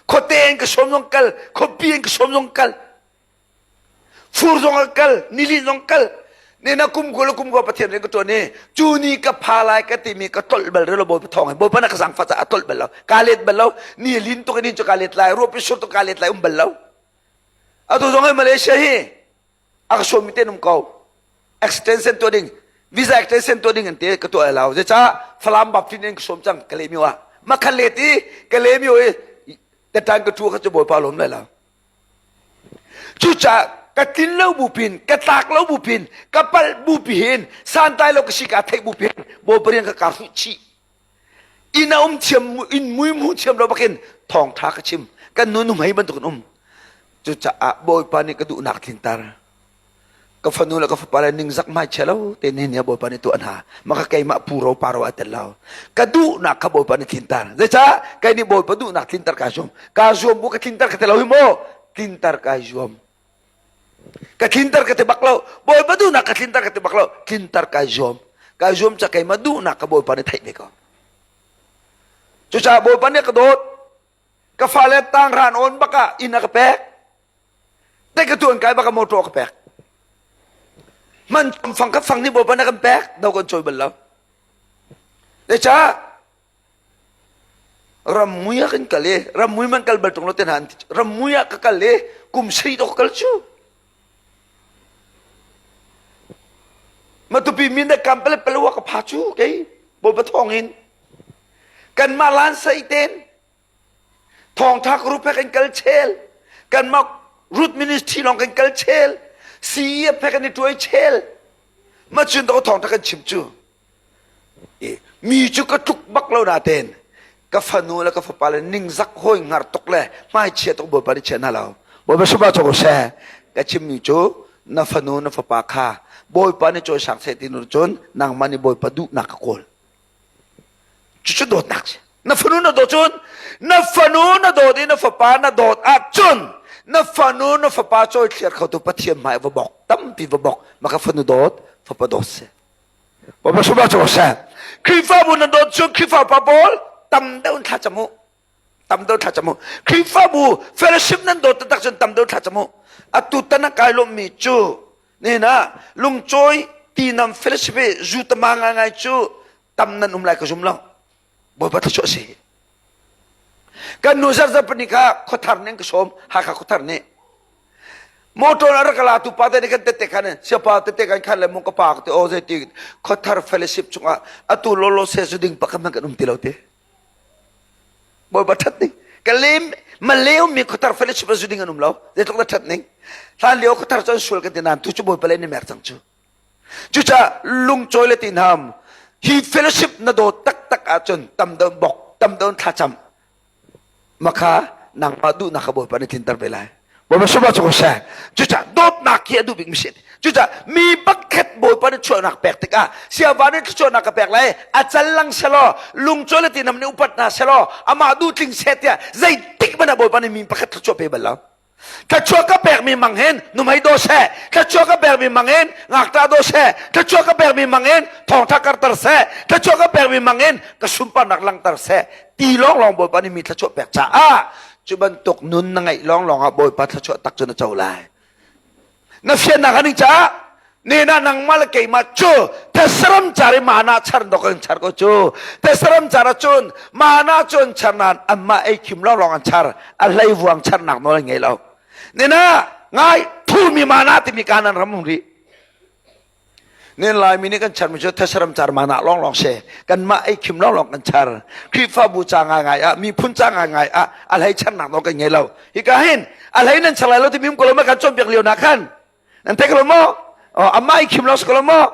Khuate in ka sawm zong kal, khuapi in ka sawm zong kal. Fur zong a kal, nili zong kal. Ne na kum ko le kum ko Pathian rian ka tuan i cu ni ka pha lai ka timi ka tolh bal relo Bawipa thawng hin Bawipa na ka zangfah caah a tolh bal lo. Ka let bal lo. Ni lin tuk in cu ka let lai, ruapi sur tuk ka let lai um bal lo. Atu zong hi Malaysia hi a ka sawmmi te um ko. Extension tuah ding, visa extension tuah ding an ti ka tuah lo. Zeicah Falam Baptist in ka sawm cang ka leh mi wa. Ma kha let i ka leh mi i ka tan ka tu kha cu Bawipa lawm lai lo. Cucaah ka tlin lo bu pin, ka tlak lo bu pin, ka palh bu pihin, santlai lo ka si ka theih bu pin, Bawipa rian ka kaa hruh chih. Inn a um thiam, inn mui mu thiam lo bakin thawngṭha ka chim. Kan nu nuhmei bantuk in um. Cucaah Bawipa nih ka duhnak tlinter. Ka fanu le ka fapa le ningzak hmaichia lo te ni ni Bawipa nih tuah hna. Maka keimah puro paro a tel lo. Ka duhnak kha Bawipa nih tlinter. Zeicah kei nih Bawipa duhnak tlinter kaa zuam. Kaa zuam bu ka tlinter ka ti lo hi maw? Tlinter kai zuam. Ka tlinter ka ti bak lo. Bawipa duhnak ka tlinter ka ti bak lo. Tlinter kai zuam. Kai zuam ca keimah duhnak ka Bawipa nih theih ve ko. Cucaah Bawipa nih ka dawt. Ka fale tang ran on bak ah inn a ka pek. Te ka tuan kai bak motor ka pek. Man fang ka fang ni Bawipa na kan pek do kan choi bal lo. Le cha ram mui ah kan kal i ram mui man kal bal tung lo te hna ram mui ah ka kal i kum sei dok kal cu matupi min da kam pale pale wa ka pha cu kei Bawipa thawng in kanmah lan sei ten Thawngtha group he kan kal chel. Kanmah root ministry lawng kan kal chel. CEF he kan i tuai chel. Ma cun to thawngtha kan chim cu. Mi cu ka tluk bak lo na ten. Ka fanu le ka fapa le ningzak hoi ngar tuk le hmai chia tuk bawipa nih chia na lo. Bawipa suba cho ko seh. Ka chimmi cu na fanu na fapa kha bawipa nih cawisang seh ti nu cun nangmah nih bawipa duhnak ka kawl. Cucu dawtnak si. Na fanu na dawt cun na fanu na dawt i na fapa na dawt ahcun na fanu na fapa cawi thliar khotu Pathian hmai va bok tampi va bok maka fanu dawt fapa dawt si. Bapak suba cu seh. Khrihfabu na dawt cun Khrihfa pa pawl tam deuh in thlacam u. Tam deuh thlacam u. Khrihfabu fellowship nan dawt taktak cun tam deuh thlacam u. Atu tan a kai lawmmi cu nihin ah lungcawi tinam fellowship i zu tama ngaingai cu tam nan um lai ka zum lo bawipa thluachuah si kan nu zarzar pahnih kha khuathar nih an ka sawm hakha khuathar nih motor a rak la tu pa te nih kan tette khan siapa tette kan khan le mung ka pa ka ti o zei ti khuathar fellowship chungah atu lolo se zu ding pakhat hmanh kan um ti lo te bawipa that ning ka lem maleu mi khuathar fellowship zu ding an um lo zeitluk da that ning hlan lio khuathar cu an sual kan ti nain tu cu bawipa le ni mer cang cu Cucaah lungcawi le tinham hi fellowship na dawt taktak ahcun tam deuh bok, tam deuh thlacam. Makha nangmah duhnak kha Bawipa nih tlinter ve lai. Bawipa sumah cu ko seh. Cucaah dawtnak hi a duh bik mi si. Cucaah mi pakhat Bawipa nih chuahnak pek tikah siava nih thluachuahnak ka pek lai a cal lang selaw lungcawi le tinham nih upat hna selaw amah duh tling seh tiah zeitik hmanh ah Bawipa nih mi pakhat thluachuah pe bal lo. Thluachuah ka pek. pekmi mang hin nuhmei daw seh, thluachuah ka pekmi mang in ngakṭah daw seh, thluachuah ka pekmi mang in thawngṭha karter seh, thluachuah ka pekmi mang in ka sunparnak langhter seh ti lawnglawng Bawipa nih mi thluachuah pek caah cu bantuk nun na ngeih lawnglawng ah Bawipa thluachuah tak cu na co lai. Na fiannak a ning caah nena nangmah le keimah cu thesaram car i mana char dok an char ko cu thesaram car ahcun mana cu an char nain anmah ei khim lawnglawng an char a hlei vuang charnak nawl an ngei lo nena ngai thumi mana timi kanan ram um rih Nen Laimi nih kan charmi cu thesaram car mana lawnglawng si kanmah ei khim lawnglawng kan char Khrihfabu ca ngaingai ah miphun ca ngaingai ah a hlei charnak nawl kan ngei lo hika hin a hlei nan char lai lo timi um ko lo ma kan cawnpiak lio na khan nan theih ko lo maw amah ei khim lawng si ko lo maw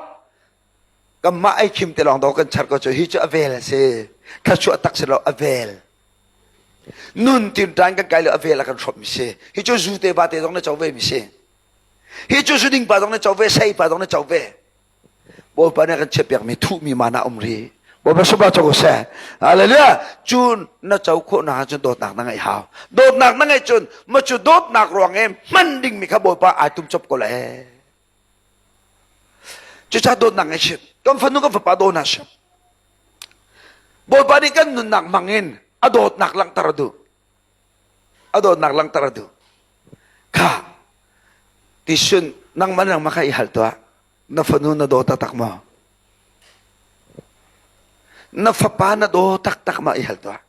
kanmah ei khim te lawng do kan char ko cu hi cu a vel a si thluachuah tak si lo a vel nun tin tan kan kai lo a vel a kan hrawm mi si hi cu zu te ba te zong na co ve mi si hi cu zu ding pa zong na co ve sei pa zong na co ve Bawipa nih a kan chiahpiakmi thuhmi mana um ri. Bawipa sungah co ko seh. Hallelujah. Cun na co khawh nak cun dawtnak na ngeih hau. Dawtnak na ngeih cun ma cu dawtnak ruang i hman dingmi kha Bawipa ai tum cop ko le. Cucaah dawtnak ngeih chim. Kan fanu kan fapa daw hna sih. Bawipa nih kan nunnak hmang in a dawtnak langhter a duh. A dawtnak langhter a duh. Kha tisun nangmah nangmah kha i hal tuah. Na fanu na daw taktak maw? Na fapa na daw taktak ma i hal tuah.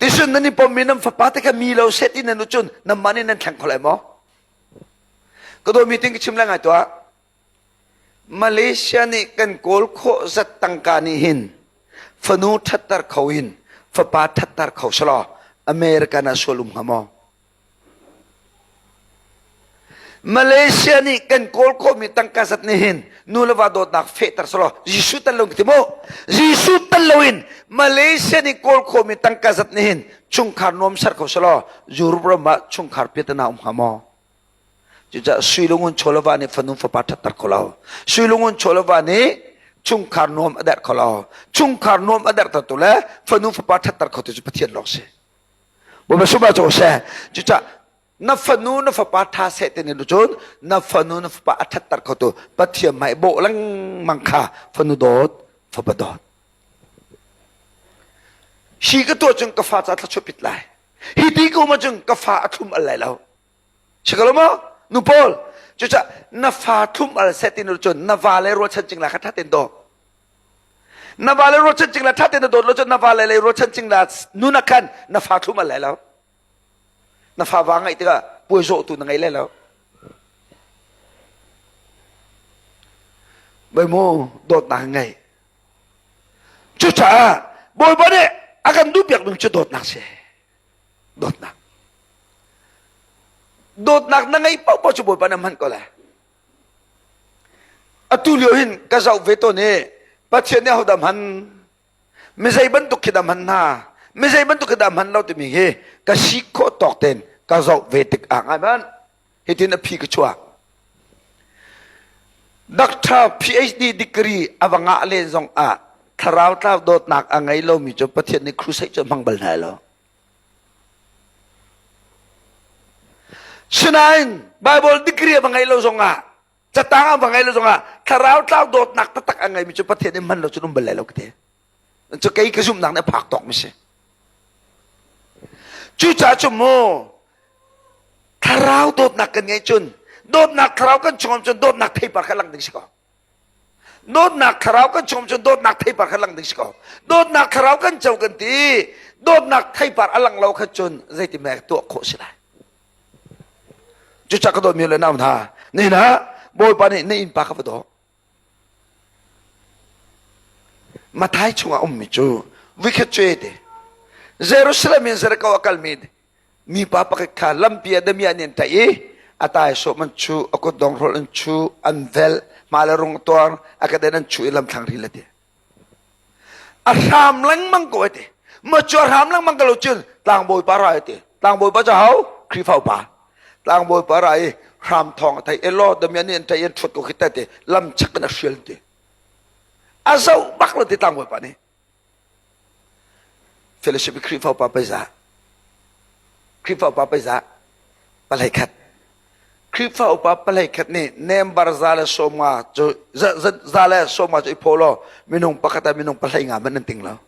Tisun nan i pommi nan fapa te kha mi lo set in nan cun nan mah nih nan thleng kho lai maw? Ka daw meeting ka chim lai ngai tuah. Malaysia nih kan kawl khawh zat tangka nih hin fanu ṭhatter kho in fapa ṭhatter kho selaw American ah sual um hnga maw? Malaysia nih kan kawl khawhmi tangka zat nih hin nu le va dawtnak fehter selaw Jesuh tel lo ti mu Jesuh tel loin Malaysia nih kawl khawhmi tangka zat nih hin chungkhar nuam ser kho selaw Europe ram ah chungkhar piatana um hnga maw? Cucaah sui lungun chawlava nih fanu fapa ṭhatter kho lo. Sui lungun chawlava nih chungkhar nuam a derh kho lo. Chungkhar nuam a derhtertu le fanu fapa ṭhatter khotu cu Pathian lawng si. Bawipa sumah cu seh. Cucaah na fanu na fapa ṭha seh ti nih cun na fanu na fapa a ṭhatter khotu Pathian hmai bawh lengmang kha fanu dawt fapa dawt. Hi ka tuah cun ka fa ca thluachuah pit lai. Hi ti ka um ahcun ka fa a thlum al lai lo. Si ko lo maw? Nu pawl, cucaah na fa thlum al seh ti cun na va le rualchan cingla kha ṭha tein daw. Na va le rualchan cingla ṭha tein na dawt lo cun na va le lei rualchan cingla nun ah khan na fa thlum al lai lo. Na fa va ngaih tikah puai zawhtu na ngei lai lo. Bai mu dawtnak ngei. Cucaah Bawipa nih a kan duhpiak ning cu dawtnak si. Dawtnak. Dawtnak na ngeih paohpaoh cu Bawipa na hman ko lai. Atu lio hin ka zoh ve tawn i Pathian nih ahodah hman mi zei bantuk khi dah hman hna mi zei bantuk khi dah hman lo timi hi ka si khawh tawk tein ka zoh ve tik ah ngai man hitin a phi ka chuak Doctor PhD degree a va ngah len zong ah thlarau tlau dawtnak a ngei lomi cu Pathian nih crusade cu hmang bal hna lo. Sinain Bible degree a va ngeih lo zongah catang a va ngeih lo zongah thlarau tlau dawtnak taktak a ngeimi cu Pathian nih hman lo cun um bal lai lo ka ti. Cu kei ka zumhnak nih a phak tawk mi si. Cucaah cu mu thlarau dawtnak kan ngeih cun dawtnak thlarau kan chungam cun dawtnak theipar kha lang ding si ko. Dawtnak thlarau kan chungum cun dawtnak theipar kha lang ding si ko. Dawtnak thlarau kan co kan ti. Dawtnak theipar a lang lo kha cun zeiti mek tuah khawh si lai. Cucah ka dawtmi le nau hna, nihin ah Bawipa nih na innpa kha va daw. Mathai chungah ummi cu vikhat cu te. Jerusalem in Jericho a kalmi mipa pakhat kha lampi ah damiah nih an tlaih i a taisawm an chuh a kutdong hrolh an chuh an velh hma le rung a tuar a kedan an chuh i lamthlang ril a ti a hram lengmang ko a ti ma cu a hram lengmang ko lo cun tlangbawi pa ra a ti tlangbawi pa cu ho Khrihfa upa tlangbawi pa ra i hram thawng a thei elaw damiah nih an tlaih an ṭhuat ko khi ta ti lam chak in a hrial ti a zoh bak lo ti tlangbawi pa nih Fellowship i Khrihfa upa pei za. Khrihfa upa pei za. Palei khat. Khrihfa upa palei khat nih nembar 150 cu 150 cu i phaw law minung pakhat ah minung pahlei nga hmanh nan ting lo.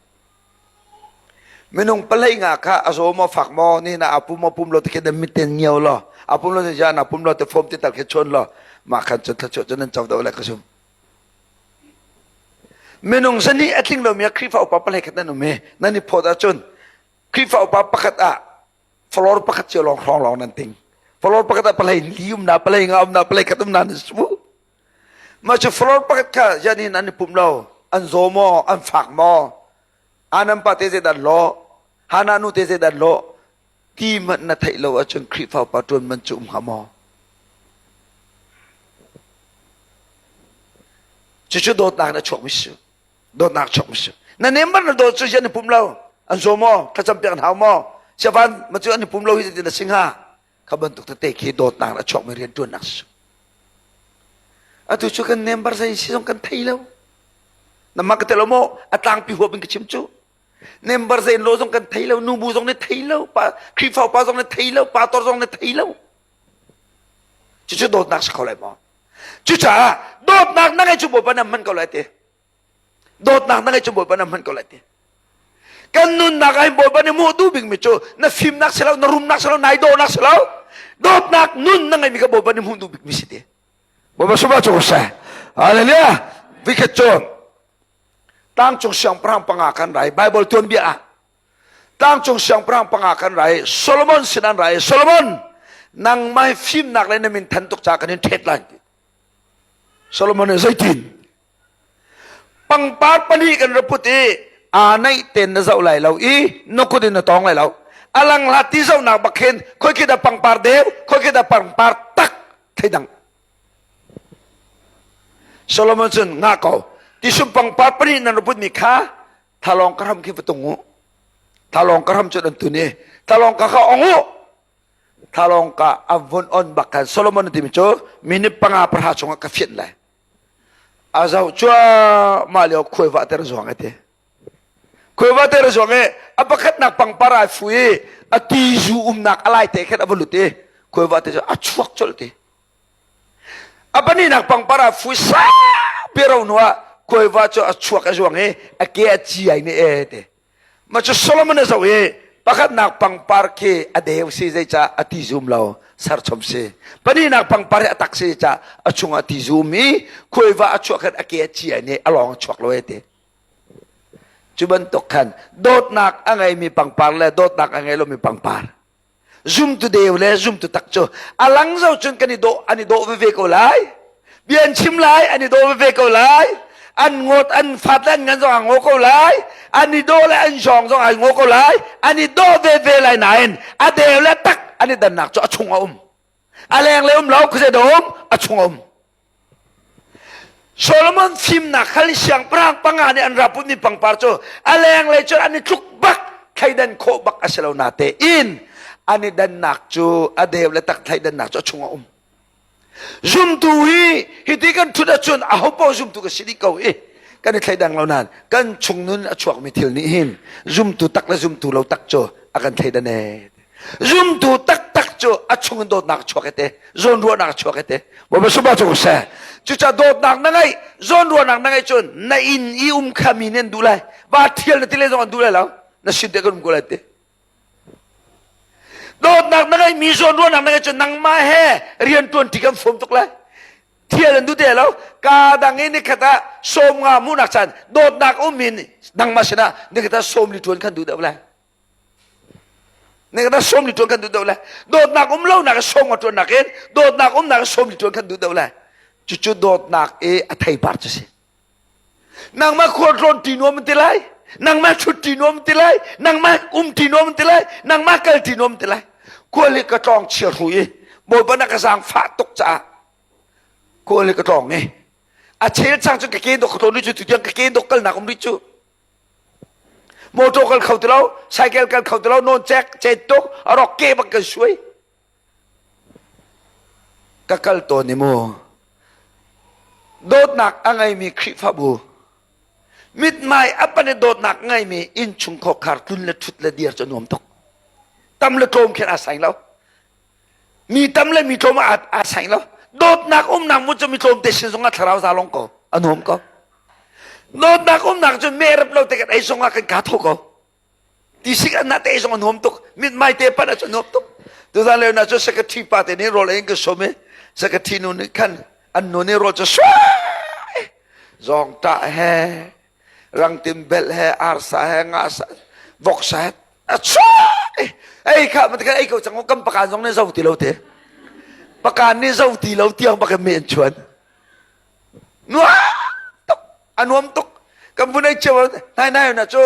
Minung pahlei nga kha a zaw maw fak maw ni na a pum maw pum lo ti khi nan mit ten ngio law a pum lo ti na pum lo ti fom ti tal khi chawn law mah khan cun thluachuah cu nan co deuh lai ka zum. Minung zani a tling lomi ah Khrihfa upa pahlei khat nan um i nan i phawt ahcun Khrihfa upa pakhat ah floor pakhat cio lawng hrawng lawng nan ting. Floor pakhat ah pahlei li um na pahlei nga um na pahlei khat um na nan su. Mah cu floor pakhat kha yan in an i pum lo. An zaw maw? An fak maw? Anan pa te zeidah law? Hana nu te zeidah law? Ti hmanh na theih lo ahcun Khrihfa upa ṭuan man cu um hnga maw? Cucu dawtnak in a chuakmi si. Dawtnak a chuakmi si. Na nem na dawt cu an i pum lo. An zaw maw? Thlacam piak an hau maw? Siavan ma cu an i pum lo hi zeitin na si hnga? Kha bantuk tete khi dawtnak in a chuakmi rianṭuannak si. Atu cu kan member zei si zong kan thei lo. Na mak ka te lo maw? A tlangpi huap in ka chim cu. Member zei lo zong kan thei lo, nubu zong nih thei lo, pa Khrihfa upa zong nih thei lo, pastor zong nih thei lo. Cucu dawtnak si kho lai maw? Cucaah dawtnak na ngei cu Bawipa nih hman ko lai ti. Dawtnak na ngei cu Bawipa nih hman ko lai ti. Kan nunnak ah Bawipa nih hmuh duh bikmi cu na fimnak si lo, na rumnak si lo, nai dawhnak si lo. Dawtnak nun na ngeimi kha Bawipa nih hmuh duh bikmi si ti. Bawipa sungah cu seh. Hallelujah. Vikhat cu tlangcung siangpahrang panga kan rai Bible tuanbia ah tlangcung siangpahrang panga kan rai Solomon sin an rai Solomon nangmah fimnak le na min than tuk ca kan in ṭhet lai ti Solomon nih zeitin pangpar pali kan ra put i aa naih ten na zoh lai lo i na kut in na tawng lai lo alang hlat ti zohnak bak khin khoi khi dah pangpar deu khoi khi dah pangpar tak theidang Solomon cun nga ko tisum pangpar pali nan ra putmi kha thalong ka ram khi va tung u thalong ka ram cun an tun i thalong ka kha ong u thalong ka a vun on bak khan Solomon timi cu minute panga pahra chungah ka fianh lai a zoh cuahmah lio khuai va ter zuang ati khuai va ter zuang i a pakhatnak pangpar ai fu i a ti zu umnak a lai te khan a va lut i khuai va te cu a chuak colh ti a pahnihnak pangpar a fu saupi ro hnu ah khuai va cu a chuak a zuang i a ke a ci ai ne e ti Mah cu Solomon a zoh i pakhatnak pangpar khi a deu si zeicah a ti zum lo serchom si. Pahnihnak pangpar hi a tak si cah a chungah ti zum i khuaiva a chuah khan a ke a ci ai nih a lawng a chuak lo e ti. Cu bantuk khan dawtnak a ngeimi pangpar le dawtnak a ngei lomi pangpar Zumtu deu le zumtu tak cu a lang zo cun kan i dawh an i dawh veve ko lai. Bia an chim lai an i dawh veve ko lai. An ngawt an fat le an ngan zong a ngaw ko lai. An i dawh le an zawng zong ai ngaw ko lai. An i dawh veve lai nain a deu le tak an i dannak cu a chung a um. A leng le um lo khuazei dah um a chung a um. Solomon fimnak khal siangpahrang panga nih an ra putmi pangpar cu a lenglei cun an i tluk bak thleidan khawh bak a si lo natein an i dannak cu a deu le tak thleidannak cu a chung a um. Zumtu hi hiti kan ṭhut ahcun aho paoh zumtu ka si dih ko i kan i thleidang lo nain kan chung nun a chuakmi thil nih hin zumtu tak le zumtu lo tak cu a kan thleidan ee. Zumtu taktak cu a chung in dawtnak chuak ete zawnruahnak chuak ete Bawipa sumah cu seh cucaah dawtnak na ngeih zawnruahnak na ngeih cun na inn i um kha mi nih an duh lai va thial na ti le zong an duh lai lo na sin te kan um ko lai ti dawtnak na ngeih mi zawnruahnak na ngeih cun nangmah he rian tuan ti kan fom tuk lai thial an duh te lo ka dang i nikhat ah sawm nga hmuhnak caan dawtnak um in nangmah sinah nikhat ah sawm li tuan kan duh deuh lai Ne ka sawm li tuan kan duh deuh le dawtnak um lo nak sawm nga tuan nak in dawtnak um nak sawm li tuan kan duh deuh le cucu dawtnak i a theipar cu si nangmah khualtlawn ti nuam ti lai nangmah thut ti nuam ti lai nangmah um ti nuam ti lai nangmah kal ti nuam ti lai khual hi ka tlawng chia hru i bawipa na ka zaangfah tuk caah khual hi ka tlawng i a chel chang cu ka ke dok ka tlawn rih cu tutiang ka ke dok kalnak um rih cu Motor kal kho ti lo, cycle kal kho ti lo, nawn cek, cet tuk, a rawk ke bak kan suai. Ka kal tawn i mu. Dawtnak a ngeimi Khrihfabu, mithmai a pan i dawtnak a ngeimi innchung khawkhar tlun le ṭhut le dir cu nuam tuk. Tam le tlawm khin aa saing lo. Mi tam le mi tlawm ah aa saing lo. Dawtnak umnak mu cu mi tlawm te sin zongah thlarau za long ko. A nuam ko. Dawtnak umnak cu merep lo te kan ei zongah kan kaa tho ko. Tisik an na te ei zong a nuam tuk. Mithmai te pan ah cu nuam tuk. Tuzan leo na cu secretary pa te nih rawl ei in ka sawm i secretary nu nih khan an nu nih rawl cu suai zawngṭah he rangtim belh he arsa he ngasa voksa he a chuah ei kha ma ei ko cang kan pakan zong nih zo ti lo te pakan nih zo ti lo tiang bak me an chuan nuam tuk a nuam tuk kan vun ei cio nai nai na cu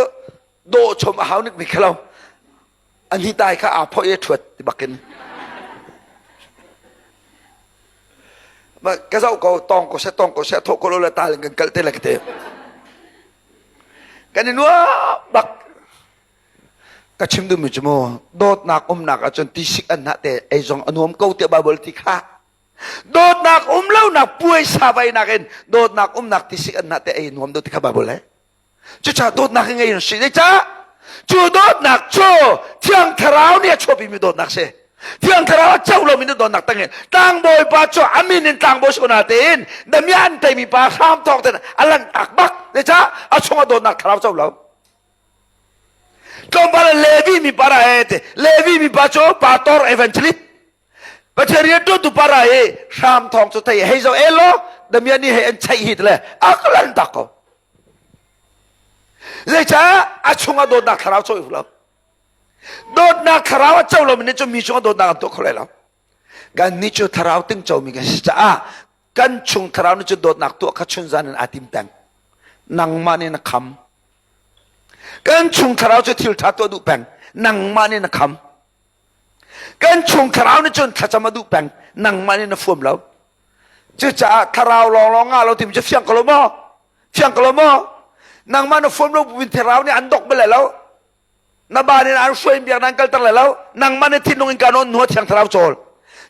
do chom a hau nik mi khalo an hi tai kha aa phoi e thuat ti bakin ka zoh ko tong ko se tong ko se tho ko lo la tal kan kal te la te kan i nuam bak ka chim duhmi cu mu dawtnak umnak ahcun tisik an hnah te ei zong a nuam ko tiah Bible ti kha dawtnak um lonak puaisa vainak in dawtnak umnak tisik an hnah te ei nuam do ti kha Bible he cucaah dawtnak hi ngei in si zeicah cu dawtnak cu thiang thlarau nih a chuahpimi dawtnak si thiang thlarau a co lomi na dawtnak tangin tlangbawi pa cu a min in tlangbawi si ko natein damiah an teimi pa hram thawng ten a lan tak bak zeicah a chungah dawtnak thlarau co lo Tlawmpal ah Levi mi para he te Levi mi pa cu pastor evangelist Pathian rianṭuantu para hi hram thawng cu thei hei zo elo damian nih hei an cheih hi le a ka lan tak ko zeicah a chungah dawtnak thlarau cawi lo dawtnak thlarau a co lomi nih cu mi chungah dawtnak an tuah kho lai lo kan nih cu thlarau ting comi kan si caah kan chung thlarau nih cu dawtnak tuah kha chunzan in aa tim peng nangmah nih na kham Kan chung thlarau cu thil ṭha tuah duh peng. Nangmah nih na kham. Kan chung thlarau nih cun thlacam a duh peng. Nangmah nih na fuam lo. Cucaah thlarau lawnglawng ngah lo timi cu fiang ko lo maw? Fiang ko lo maw? Nangmah na fuam lo buin thlarau nih an dok bal lo. Na ba nih an hruai biak nan kalter lai lo. Nangmah nih thinlung in ka nawn hnu thiang thlarau cawl.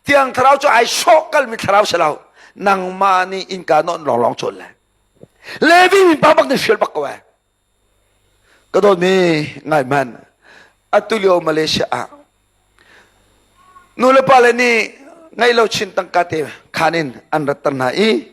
Thiang thlarau cu ai sawh kalmi thlarau si lo. Nangmah nih innka nawn lawnglawng cawl lai. Levi mi pa bak nih hrial bak ko eh. Ka dawtmi ngai hmanh. Atu lio Malaysia ah nu le pa le nih ngeih lo chin tangka te khan in an ratter hna i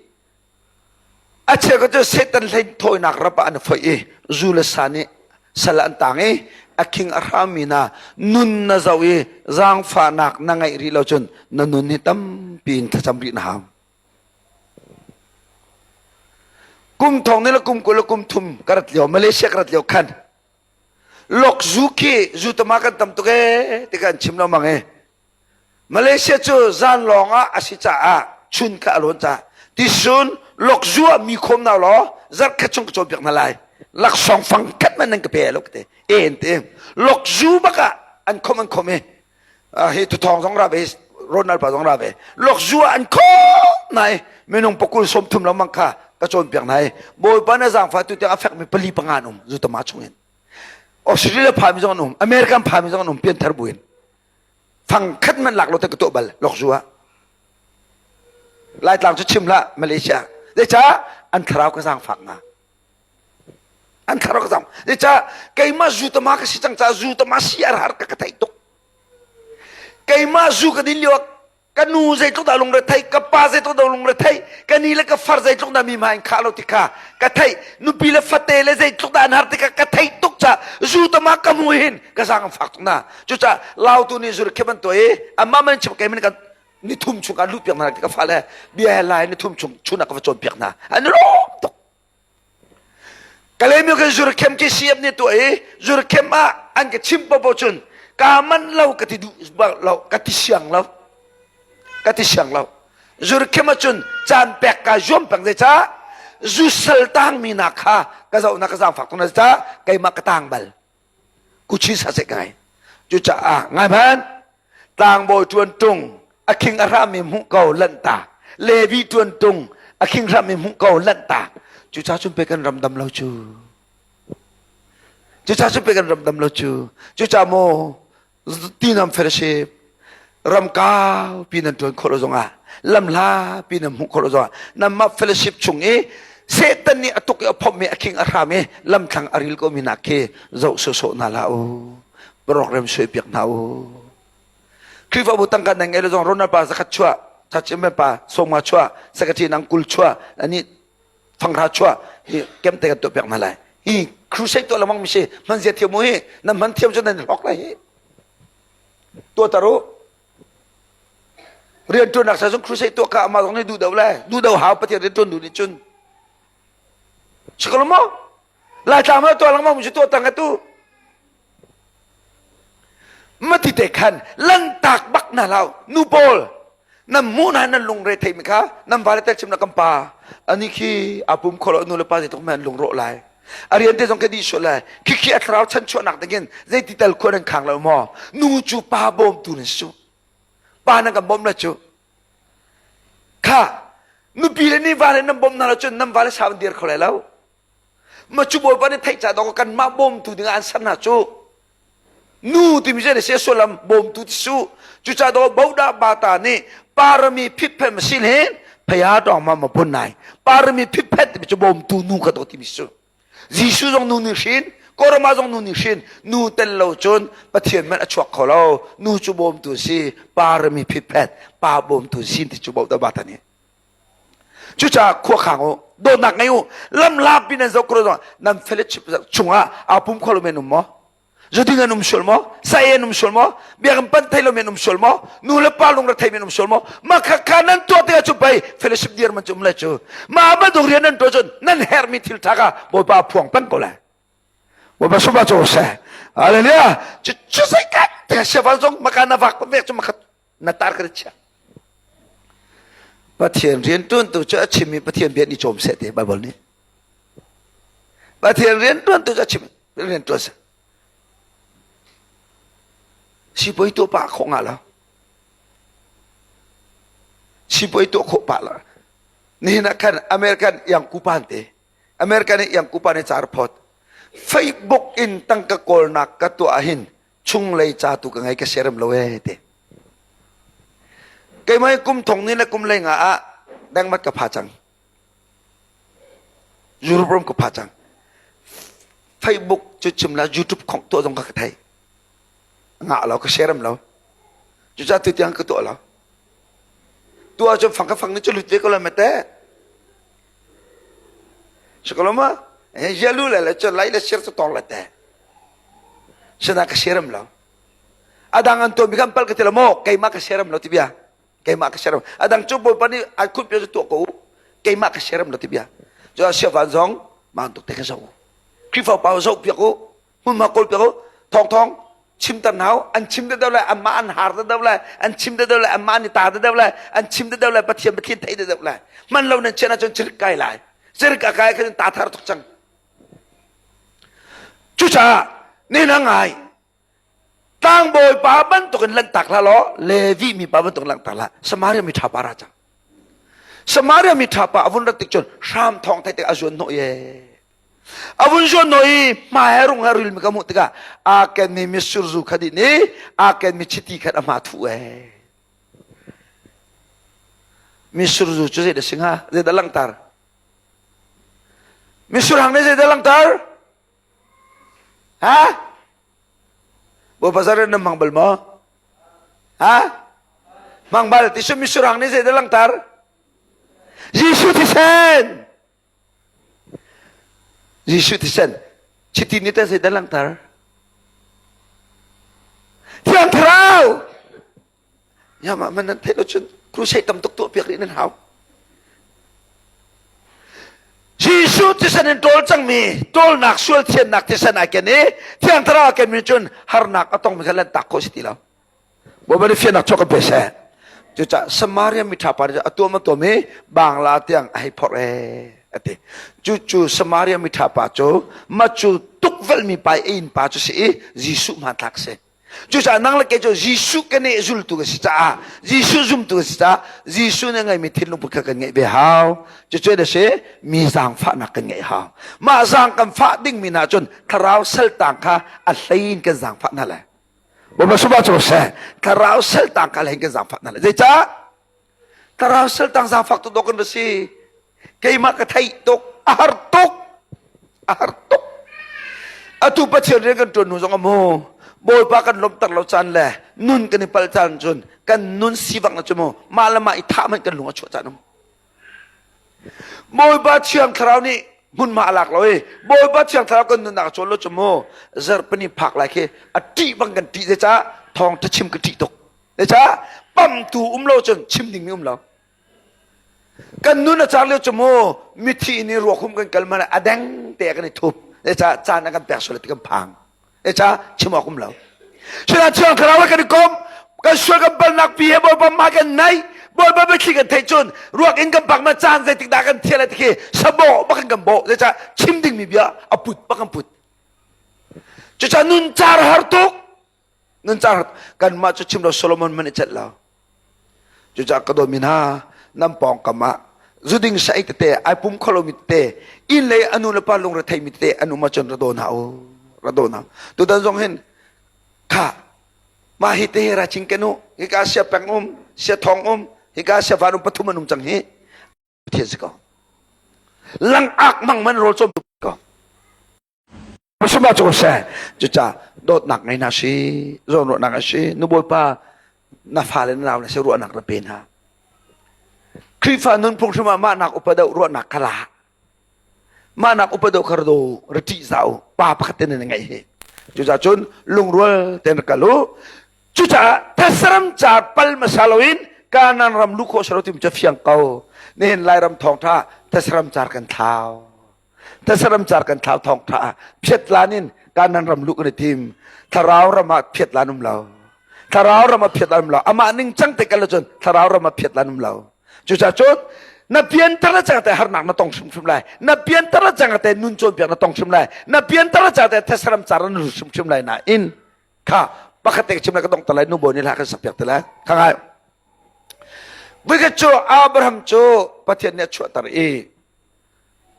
a cheukhat cu Satan hlei thawinak rap ah an foih i zu le sa nih sal an tang i a khing a hrammi hna nun na zoh i zaangfahnak na ngeih rih lo cun na nun hi tampi in thlacam rih na hau. Kum thong ni le kum 20 le kum thum ka rat lio Malaysia ka rat lio khan lok zu khi zu tama kan tam tuk ee ti kan chim lo mang e Malaysia cu zan lawng ah a si caah chun kha a lawn caah tisun lok zu ah mi khom na law zarh khat chung ka cawnpiak hna lai laksawng fang khat man nan ka pe lo ka ti en te lok zu bak ah an khom an khom e hi thuthawng zong ra ve Ronald pa zong ra ve lok zu an kho nai minung pakul som thum lengmang kha ka cawnpiak hna i bawipa na zaangfah tu tiang a fekmi pali panga an um zutama chungin Australia phami zong an um American phami zong an um pianthar buin fang khat man lak lo te ka tuah bal lok zu ah Laitlang cu chim hlah Malaysia zeicah an thlarau ka zaangfak nga An thlarau ka zam. Zeicah keimah zu tama ka si cang caah zu tama si a har ka ka theih tuk. Keimah zu ka din lio ka nu zeitluk dah lungre thei, ka pa zeitluk dah lungre thei, ka ni le ka far zeitluk dah mi hmai in khah lo ti kha ka theih. Nupi le fate le zeitluk dah an har ti kha ka theih tuk caah zu tama ka hmu hin ka zaang an fak tuk na. Cucaah lautu nih zu khep an tuah i amah man chim kei man kan ni thum chung kan luh piak hna ti ka fale bia he lai ni thum chung chun ah ka va cawn piak hna. An lawm tuk. Kalaymyo kan Zurkhem khi CM nih tuah i Zurkhem ah an ka chim popo cun kaa manh lo ka ti duh lo ka ti siang lo ka ti siang lo Zurkhem ah cun caan pek ka zuam peng zeicah zu sal tang mi na kha ka zoh na ka zaangfak tuk na zeicah keimah ka tang bal kuchi sa se ka ngai cucaah ngai hmanh Tlangbawi ṭuan ṭung a khing a hrami hmuh ko lanhtak. Levi ṭuan ṭung a khing hrami hmuh ko lanhtak. Cucaah cun pe kan ram dam lo cu. Cucaah cun pe kan ram dam lo cu. Cucaah maw tinam fellowship ram kaupi nan ṭuan khawh lo zongah lamhla pi nan hmuh khawh lo zongah nanmah fellowship chung i Satan nih a tuk i a phomh i a khing a hram i lamthlang a ril ko mi nak khi zoh sawsawh hna hlah u. Program suai piak hna u. Khrihfabu tangka nan ngei lo zong Ronald pa zakhat chuah, Church pa sawmnga chuah, secretary nang 20 chuah, ani fanghra chuah hi kemte kan tuah piak hna lai. Hi crusade tuah lengmang mi si hman zia thiam mu hi nan hman thiam cu nan hlawk lai hi. Tuah tar u. Rian ṭuannak sa zong crusade tuah ka amah zong nih duh deuh lai. Duh deuh hau Pathian rian ṭuan duh nih cun. Sikolo maw? Laitlang ma tuah lengmang mi cu tuah tang atu. Mati te khan lantak bak na lau nu pawl nan mu na nan lungre thei mi kha nan vale tel chim na kan pa ani khi a pum kholo nu le pa zei tuk men lungro lai a rian te zong ka di sual lai khi khi a thlarau chan chuahnak dingin zei ti tal khua nan khang lo maw nu cu pa bawm tu nan su pa nan kan bawm la cu kha nupi le ni vale nan bawm na lo cun nan vale sau dir kho lai lo Ma cu Bawipa nih theih ca dawk kanmah bawmtu dingah an ser hna cu. Nu timi cu se sullam bawmtu ti su. Cucaah dawk bodah bata nih parami phitphet ma sin hin phaya tawng ma ma pun nai. Parami phitphet timi cu bawmtu nu ka to timi su. Jesuh zong nu nih hrin, Korama zong nu nih hrin, nu tel lo cun Pathian man a chuak kho lo. Nu cu bawmtu si, parami phitphet, pa bawmtu sin ti cu bodah bata nih. Cucaah khua khang u, dawtnak ngei u, lamlak pi nan zoh kro zong nan fellowship chungah aa pum kho lomi an um maw? Zuding an um sual maw? Sai an um sual maw? Biakinn pan thei lomi an um sual maw? Nu le pa lungre theimi an um sual maw? Mah kha kha nan tuah tikah cu pei fellowship dir man cu um lai cu. Mah bantuk rian nan tuah cun nan herhmi thil ṭha kha Bawipa a phuang peng ko lai. Bawipa sumah cu seh. Hallelujah. Cu cu zei kan te siavan zong maka na vak vek cu maka na tar ka chia Pathian riantuantu cu a chimmi Pathian bia nih cawm seh ti Bible nih Pathian riantuantu cu a chim riantuan seh sipuai tuah pah khawh nga lo sipuai tuah khawh pah lo nihin ah khan American yang kupan te American i yang kupan i car phot Facebook in tangka kawlnak ka tuah hin chunglei ca tu ka ngei ka serem lo e te keimah kum thong ni le kum lei nga ah dengmat ka pha cang Europe ram ka pha cang Facebook cu chim la YouTube khong tuah zong ka ka thei ngah lo ka serem lo cucaah tu tiang ka tuah lo tuah cu fang ka fang ni cu lut ve ko lo mate Sakaloma yalu le le cu lai le sir cu tor le te Sinah ka siaram lo. A dang an tuahmi kha an palh ka ti lo maw? Keimah ka siaram lo ti bia. Keimah ka siaram. A dang cu Bawipa nih an khut bia cu tuah ko u. Keimah ka siaram lo ti bia. Cu ah siavan zong maan tuk te ka zoh u. Khrihfa pa zoh piak u. Hmunhma kawl piak u. Thawng thawng chimter hna u. An chim deuh lai, anmah an har deuh lai, an chim deuh lai, anmah an i ta deuh lai, an chim deuh lai, Pathian Pathian thei deuh lai. Hman lo nan chian ahcun cirik kai lai. Cirik a kai khan ta thar tuk cang. Cucaah ni na ngai tlangbawi pa bantukin lanhtak hlah law Levi mi pa bantukin lanhtak hlah Samaria mi ṭha pa ra cang Samaria mi ṭha pa a vun rat tik cun hram thawng thei tik a zuan hnawh ye a vun zuan hnawh i hmai he rung he ril mi ka hmuh tikah aa kenmi mitsur zu kha dih ni aa kenmi chiti khat a hma thuh ee mitsur zu cu zei dah si hnga zei dah langhter Misurhang nih zeidah langhter? Ha? Bawipa zar nan hmang bal maw? Ha? Hmang bal ti cu misurhang nih zeidah langhter? Jesuh thisen! Jesuh thisen. Chiti nih teh zeidah langhter? Thiang Thlarau! Ya mah man nan theih lo cun crusade tam tuk tuah piak rih nan hau. Jesuh thisen in ṭawl cangmi ṭawlnak sual thiannak thisen ai ken i Thiang Thlarau a kenmi cun harnak a tongmi kha lanhtak khawh si ti lo. Bawipa nih fiannak chuak kan pe seh. Cucaah Samaria miṭha pa nih a tuam a tuam i bangla tiang a hei phorh ee a ti. Cucu Samaria miṭha pa cu macu tukvelhmi pa i inn pa cu si i Jesuh hmanthlak si. Cucaah nang le kei cu Jesuh kan i zultu kan si caah Jesuh zumtu kan si caah Jesuh nih a ngeimi thinlung put kha kan ngeih ve hau. Cucu a si mi zaangfahnak kan ngeih hau. Mah zaang kan fah dingmi hna cun thlarau saltang kha a hlei in kan zaangfah hna lai. Bawipa subah cu seh thlarau saltang kha a hlei in kan zaangfah hna lai. Zeicah? Thlarau saltang zaangfak tu dawh kan va si. Keimah ka theih tuk, a har tuk, a har tuk. Atu Pathian rian kan ṭuan hnu zong ah mu. Bawipa kan lawmhter lo caan le nun kan i pal caan cun kan nun sivak na cu mu mah le mah i thah hmanh kan lung a chuah caan um. Bawipa Thiang Thlarau nih hmunhma a lak lo i Bawipa Thiang Thlarau kan nunnak a cawl lo cu mu zarhpini phak lai khi a ṭih bang kan ṭih zeicah thawngṭha chim ka ṭih tuk zeicah pamtu um lo cun chim dingmi um lo kan nun a car lio cu mu mithi inn i ruakhum kan kal man a deng te kan i thup zeicah caan a kan pek sual ti kan phang Eca chim awk um lo. Sina Thiang Thlarau he kan i kom, kan sual kan palnak pi he Bawipa mah kan nai, Bawipa biathli kan theih cun ruak in kan pak ma caan zeitik dah kan thial ti khi sabawh bak in kan bawh. Zeicah chim dingmi bia a put bak kan put. Cucaah nun car har tuk. Nun car har kanmah cu chim lo Solomon man i celh lo. Cucaah ka dawtmi hna, nan pawngkam ah zuding sa ei tete, ai pum kho lomi tete, inn lei a nu le pa lungre theimi tete an um ahcun ra daw hna u, ra daw hna. Tutan zong hin kha mah hi te ra ching ken u, hika sia peng um, sia thong um, hika sia van um pathum an um cang hi. Pathian si ko. Langak mang man rawl cawm ko. Sumah cu seh cuca dawtnak ngei hna si zawnruahnak a si nu bawipa na fale na nau na si ruahnak na pe hna Khrihfa nunphung hrim ah mahnak upa deuh ruahnak kha la mahnak upa deuh kha do ra ṭih zau pa pakhat te na ngeih hi cucaah cun lungrual ten ra kal u cucaah thasaram ca pal hmasa loin Kanaan ram lu khawh sero tim cu fiang ko nihin Lairam thawngṭha thasaram car kan thlau Thasaram car kan thlau thawng tha ah phiatlan in kanan ram luh kan i tim. Thlarau ram ah phiatlan um lo. Thlarau ram ah phiatlan um lo. Amah ning cang te kal cun thlarau ram ah phiatlan um lo. Cucaah cun na piantar le cang te harnak na tong hrimhrim lai. Na piantar le cang te nun cawnpiak na tong hrim lai. Na piantar le cang te thasaram car na lut hrimhrim lai nain kha pakhat te chim lai ka dong ta lai nu bawi nih hla kan sak piak te lai. Kha ngai. Voikhat cu Abraham cu Pathian nih a chuahter i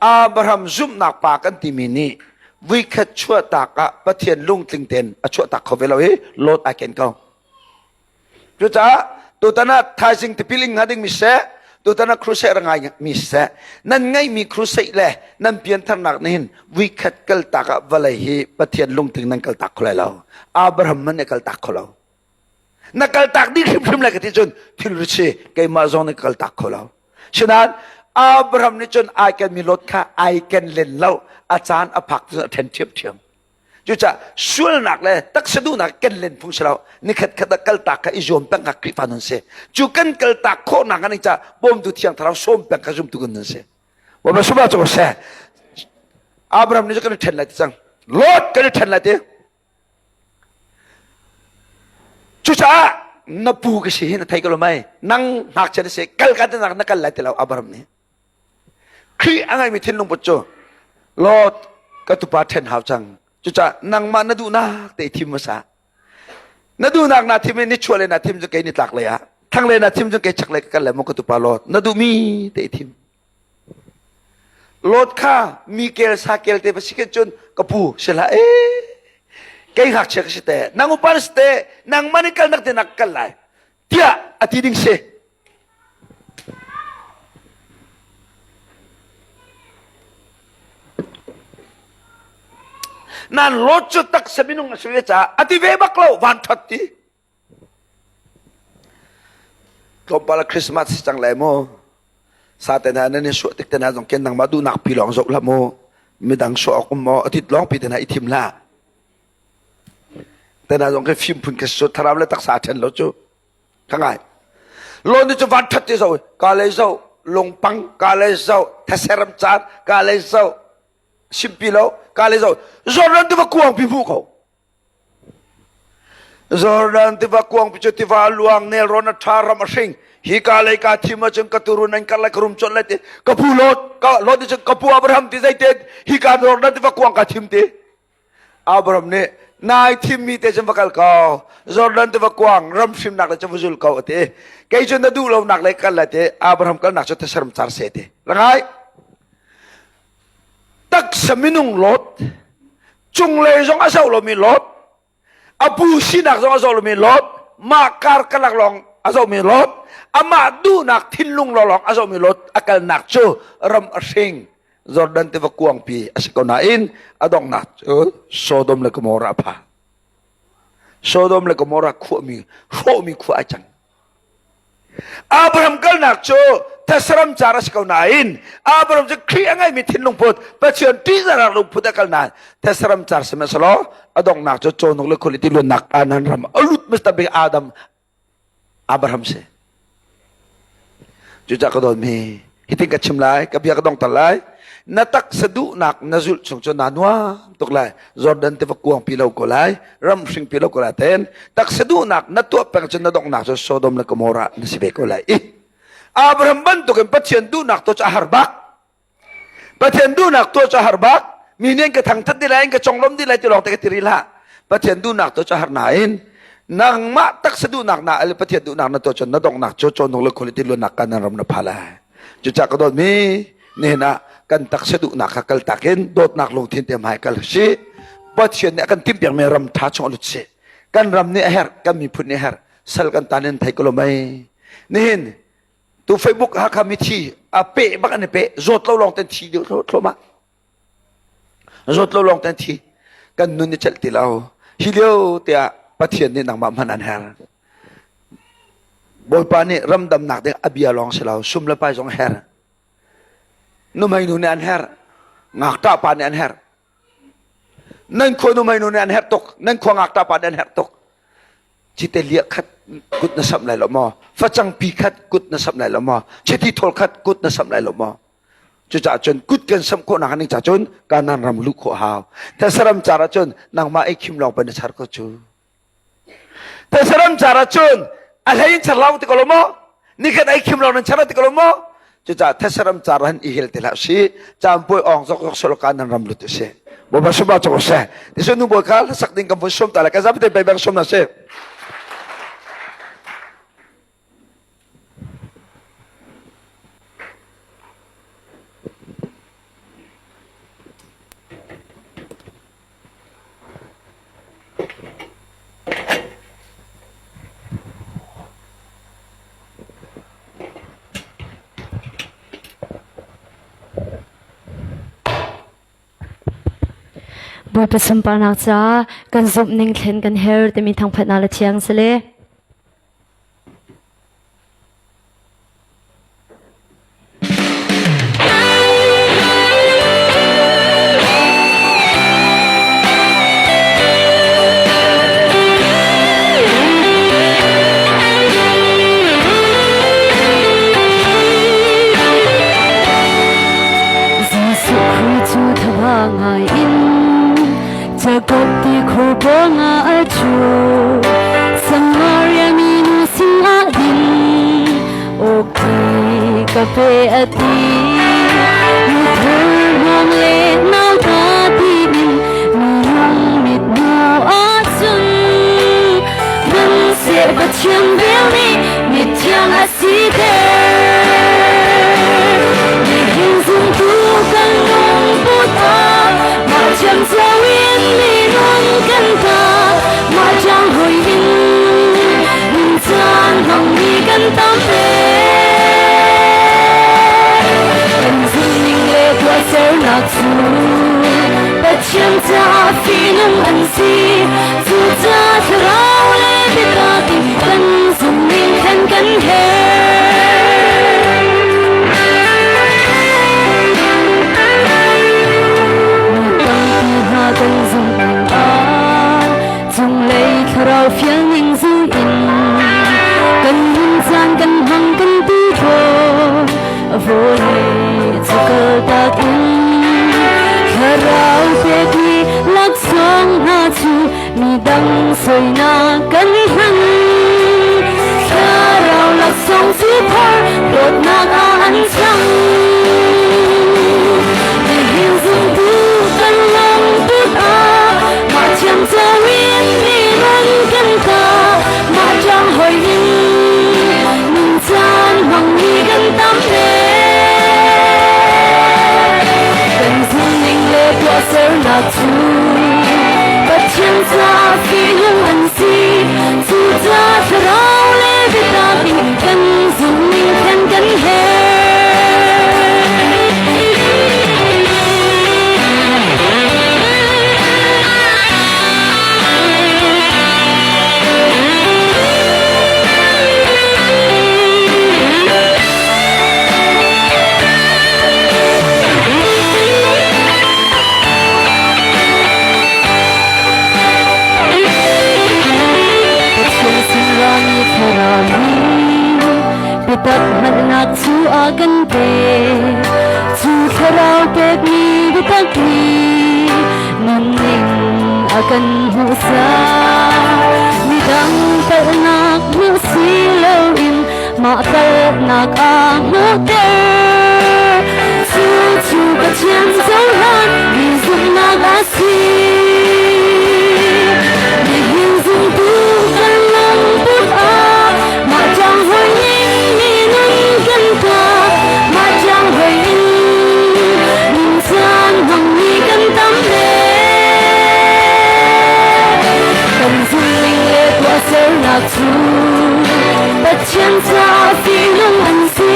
Abraham zumhnak pa kan timi nih vuikhat chuahtak ah Pathian lungtling tein a chuahtak kho ve lo i Lot ai ken ko. Cucaah tutan ah thaizing tipil ing hnga dingmi seh, tutan ah crusade a ngai mi seh, nan ngeihmi crusade le nan piantharnak nih hin vuikhat kaltak ah vawlei hi Pathian lungtling nan kaltak kho lai lo. Abraham man nih kaltak kho lo. Na kaltak dih hrimhrim lai ka ti cun thilri si keimah zong nih ka kaltak kho lo. Sinain Abraham nih cun ai kenmi Lot kha ai ken len lo a caan a phak cun a ṭhen ṭhiamṭhiam. Cucaah sualnak le taksa duhnak ken len phung si lo nikhat khat ah kaltak kha i zuam peng kha Khrihfa nun si. Cu kan kaltak khawhnak an ca bawmtu thiang thlarau sawm peng kha zumtu kan nun si. Bawipa sumah cu seh. Abraham nih cun kan i ṭhen lai ti cang. Lot kan i ṭhen lai ti. Cucaah na pu ka si hi na thei ko lo mei nang ngakchia na si kal ka tinak na kal lai ti lo Abraham nih Khrih a ngeimi thinlung put cu Lord ka tupa ṭhen hau cang cucaah nangmah na duhnak te thim hmasa na duhnak naa thim i nichuah le naa thim cu kei nitlak lei ah thlanglei naa thim cu kei chaklei ka kal lai maw ka tupa Lord na duhmi te thim Lot kha mi kel sa kel te va si khin cun ka pu si hlah ee kei ngakchia ka si te nang upa na si te nangmah nih kalnak te nak kal lai tiah a ti ding si nan Lot cu taksa minung a si ve caah a ti ve bak lo van ṭhat ti Tlawmpal ah Christmas si cang lai mu. Sa te hna nan i suah tik te hna zong khin nangmah duhnak pi lawng zoh hlah mu. Midang suah awk um maw a tit lawng pi te hna i thim hlah. Te hna zong khi fim phun khi su thlarau le taksa ṭhen lo cu. Ka ngai. Lawn ni cu van ṭhat ti zo ka lei zo lungpang ka lei zo thaseram caan ka lei zo simpi lo ka lei zo Jordan tiva kuang pi hmu ko. Jordan tiva kuangpi cu tiva a luang nelrawn a ṭha ram a hring hika lei ka thim ahcun ka turun an kar lai ka rum colh lai ti ka pu Lot ka Lot nih cun ka pu Abraham ti zeite hika Jordan tiva kuang ka thim ti Abraham nih nai thimmi te cun va kal ko Jordan tiva kuang ram hrimnak le cu va zul ko a ti kei cu na duh lonak lei kal lai ti Abraham kalnak cu thesaram car se ti rangai taksa minung Lot cunglei zong a zoh lomi Lot a pu sinak zong a zoh lomi Lot mah kar kalak lawng a zohmi Lot amah duhnak thinlung lawng a zohmi Lot a kalnak cu ram a hring Jordan tiva kuangpi a si ko nain a donghnak cu Sodom le Gomorrah a phan. Sodom le Gomorrah khuami hrawhmi khua ai cang. Abraham kalnak cu thasaram car a si ko nain Abraham cu Khrih a ngeimi thinlung put Pathian ṭihzahnak lungput a kal nain thasaram car sihmanhsehlaw a donghnak cu cawhnuk le khualipi luannak Kanaan ram a lut Mr. Big Adam Abraham si. Cucah ka dawtmi hitin ka chim lai ka bia ka dongter lai na taksa duhnak na zulh chung cu naa nuam tuk lai Jordan tiva kuang pi lo ko lai ram hring pi lo ko lai ten taksa duhnak na tuah peng cun na donghnak cu Sodom le Gomorrah na si ve ko lai i Abraham bantukin Pathian duhnak tuah cu a har bak Pathian duhnak tuah cu a har bak mi nih an ka thangthat dih lai an ka conglawmh dih lai ti lawng te ka ti rih hlah Pathian duhnak tuah cu a har nain nangmah taksa duhnak na al Pathian duhnak na tuah cun na donghnak cu cawnung le quality luannak kan ram na pha lai cucah ka dawtmi nihin ah kan taksa duhnak kha kaltak in dawtnak lungthin te hmai kal si Pathian nih a kan timhpiakmi ram ṭha chung a lut si kan ram nih a herh kan miphun nih a herh sal kan tan in thei ko lo mei nihin tu Facebook Hakha mithi a peh bak an i peh zawt lo lawng ten thi deuh thluahmah zawt lo lawng ten thi kan nun i celh ti lo hi lio tiah Pathian nih nangmah hman an her Bawipa nih ramdamnak ding a bia lawng si lo sum le pai zong her nuhmei nu nih an herh ngakṭah pa nih an herh nan khua nuhmei nu nih an herh tuk nan khua ngakṭah pa nih an herh tuk cite liah khat kut na samh lai lo maw facang pi khat kut na samh lai lo maw chiti thawl khat kut na samh lai lo maw cucaah cun kut kan samh khawh nak ning ca cun kanan ram luh khawh hau thesaram car ah cun nangmah ei khim lawng pa na char ko cu Thesaram car ah cun a hlei in char lau ti ko lo maw? Nikhat ei khim lo nan char ti ko lo maw? Cucaah thesaram car han i hel ti hlah si. Campui ong zok zok soloka nan ram lut si. Bawipa sumba chok se. Tisu nu bawi kha hlasak ding kan vun sum ta le kan zapi te bang sum na si. Bawipa sunparnak caah kan zumhning thlen kan her timi thangphatnak le thiang si le. Jesuh Khrih cu thaba ngai in Jacob ti khur pawngah a ṭhu. Samaria minu sinah din awki ka pe a ti. Nuthur hnawm le nauta tiin minung mithmuh ahcun hmanhseh Pathian vel nih mithiang a siter. Nihin zumtu kan lungput ah mah thiamcio in minung kan ta mah ṭang hoi in caan hmangmi kan tam ve. Kan zumhning le tuahsernak cu Pathian caah fihnung an si. Cucaah thlarau le biatak in kan zumhning thlen kan herh. Mi tampi hna kan zumhning ah cunglei thlarau fialning zul in kan nun caan kan hmang kan ti thaw vawlei cu kaltak in thlarau pekmi laksawng hna cu midang soinak kan hman thlarau laksawng cu phor dawtnak ah an cang nihin zumtu kan lungput ah mah thiamco in minung kan ta mah ṭang hoi in nun caan hmangmi kan tam ve kan zumning le tuahsernak cu Pathian caah fihnung an si. Biatak hngalhnak cu a kan pek. Cu thlarau pekmi biatak nih nunning a kan hmuhsak. Midang palhnak hmuh si loin mah palhnak aa hmuhter. Cu cu Pathian cohlan mi zumhnak a si. Nihin zumtu kan lungput ah mah ṭang hoi in minung kan tuah. Mah ṭang hoi in nuncan hmangmi kan tam ve. Kan zulhning le tuahsernak cu Pathian caah fihnung an si.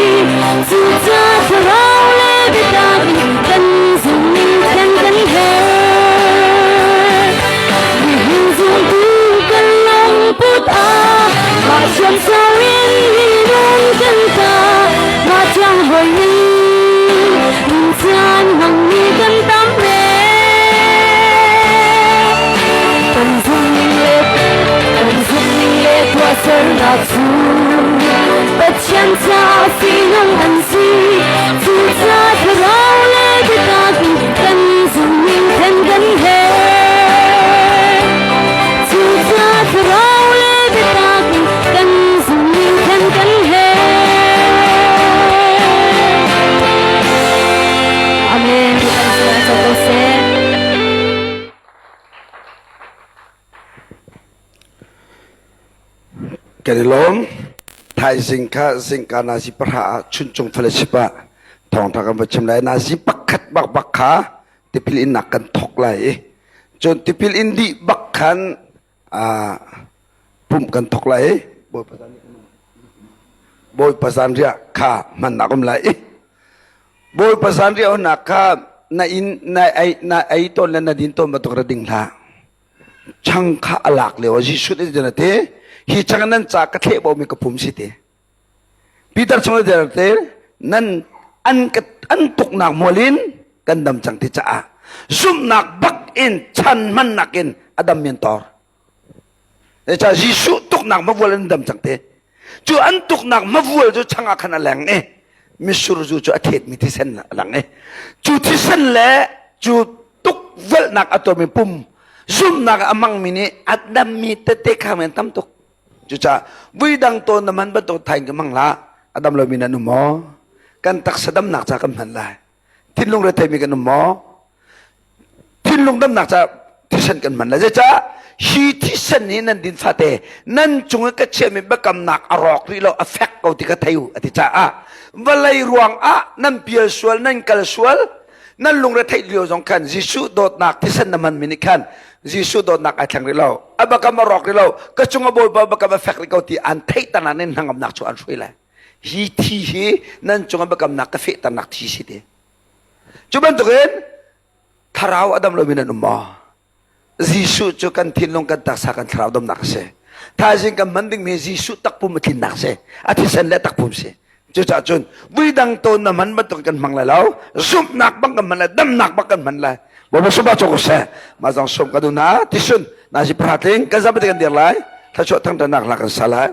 Cucaah thlarau le biatak in kan zumhning thlen kan herh. Nihin zumtu kan lungput ah mah thiamsang in minung kan ta. Mah thiang hoi in caan hmangmi kan tam ve. Kan zumhning le kan zumhning le tuahsernak cu Pathian caah fihnung an si. Cucaah thlarau le biatak in kan zumhning thlen kan herh. Cucaah thlarau le biatak in kan zumhning thlen kan herh. Amen. Kan sinah co ko seh. Kan i lawm. Thaizing kha zingka nazi pahra ah chuncung fellowship ah thawngtha kan va chim lai. Nazi pakhat bak bak kha tipil innak kan thok lai i cun tipil in dih bak khan pumh kan thok lai i Bawipa zanriah kha hmannak um lai i Bawipa zanriah honnak kha na inn na ei na ei tawn le na din tawn bantuk ra ding hlah. Chang kha a lak lio ah Jesuh nih cun a ti hi chang nan ca ka thleh bomi ka pum si ti. Peter chung ah te nan an ka an tuknak mual in kan dam cang ti caah zumhnak bak in chan hmannak in a dam men tor. Zeicah Jesuh tuknak mavual an dam cang te. Cu an tuknak mavual cu chang ah khan a leng i mitsur zu cu a thetmi thisen a lang i cu thisen le cu tukvelhnak a tuarmi pum zumhnak a hmangmi nih a dammi tete kha men tam tuk. Cucaah vuidang tawn na hman bantuk thain ka hmang hlah. A dam lomi nan um maw? Kan taksa damnak ca kan hman lai. Thinlung retheimi kan um maw? Thinlung damnak ca thisen kan hman lai. Zeicah hi thisen hi nan din fate nan cung i ka chiahmi biakamnak a rawk rih lo a fek ko ti ka thei u a ti caah vawlei ruang ah nan pial sual nan kal sual nan lungre theih lio zong khan Jesuh dawtnak thisen na hmanmi nih khan Jesuh dawtnak ai thleng rih lo a bakam a rawk rih lo ka cung a bawipa bakam a fek rih ko ti an theihter nan hnangamnak cu an hruai lai hi thi hi nan cung a biakamnak ka fehternak thi si te cu bantukin thlarau a dam lomi nan um maw Jesuh cu kan thinlung kan taksa kan thlarau damnak a si. Thaizing kan hman dingmi Jesuh takpum a tlinnak si. A thisen le takpum si. Cucaah cun vuidang tawn na hman bantuk kan hmang lai lo. Zumhnak bang kan hman lai, damnak bang kan hman lai. Bawipa sumah cawk seh. Mah zong sum ka duh na tisun na si pratling kan zapi kan dir lai. Thluachuah thangṭhatnak hla kan sa lai.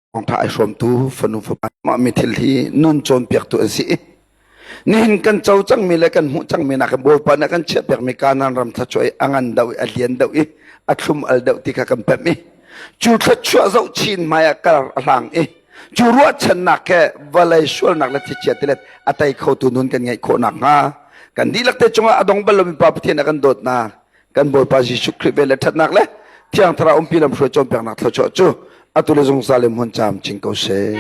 Thawngṭha ai hrawmtu fanu fapa mah mi thil hi nun cawnpiaktu an si. Nihin kan co cangmi le kan hmuh cangmi nakin Bawipa nih a kan chiahpiakmi Kanaan ram thluachuah i a ngan deuh i a lian deuh i a thlum al deuh ti kha kan pemh i cu thluachuah zohchin hmai ah kar a hlang i cu ruahchannak he vawlei sualnak le thichia tilet a tei khotu nun kan ngeih khawh nakhnga kan dihlak te cungah a dong bal lomi Pa Pathian a kan dawtnak kan Bawipa Jesuh Khrih vel le ṭhatnak le Thiang Thlarau umpi lamhruai cawnpiaknak thluachuah cu atu le zungzal in hmun caam chin ko seh.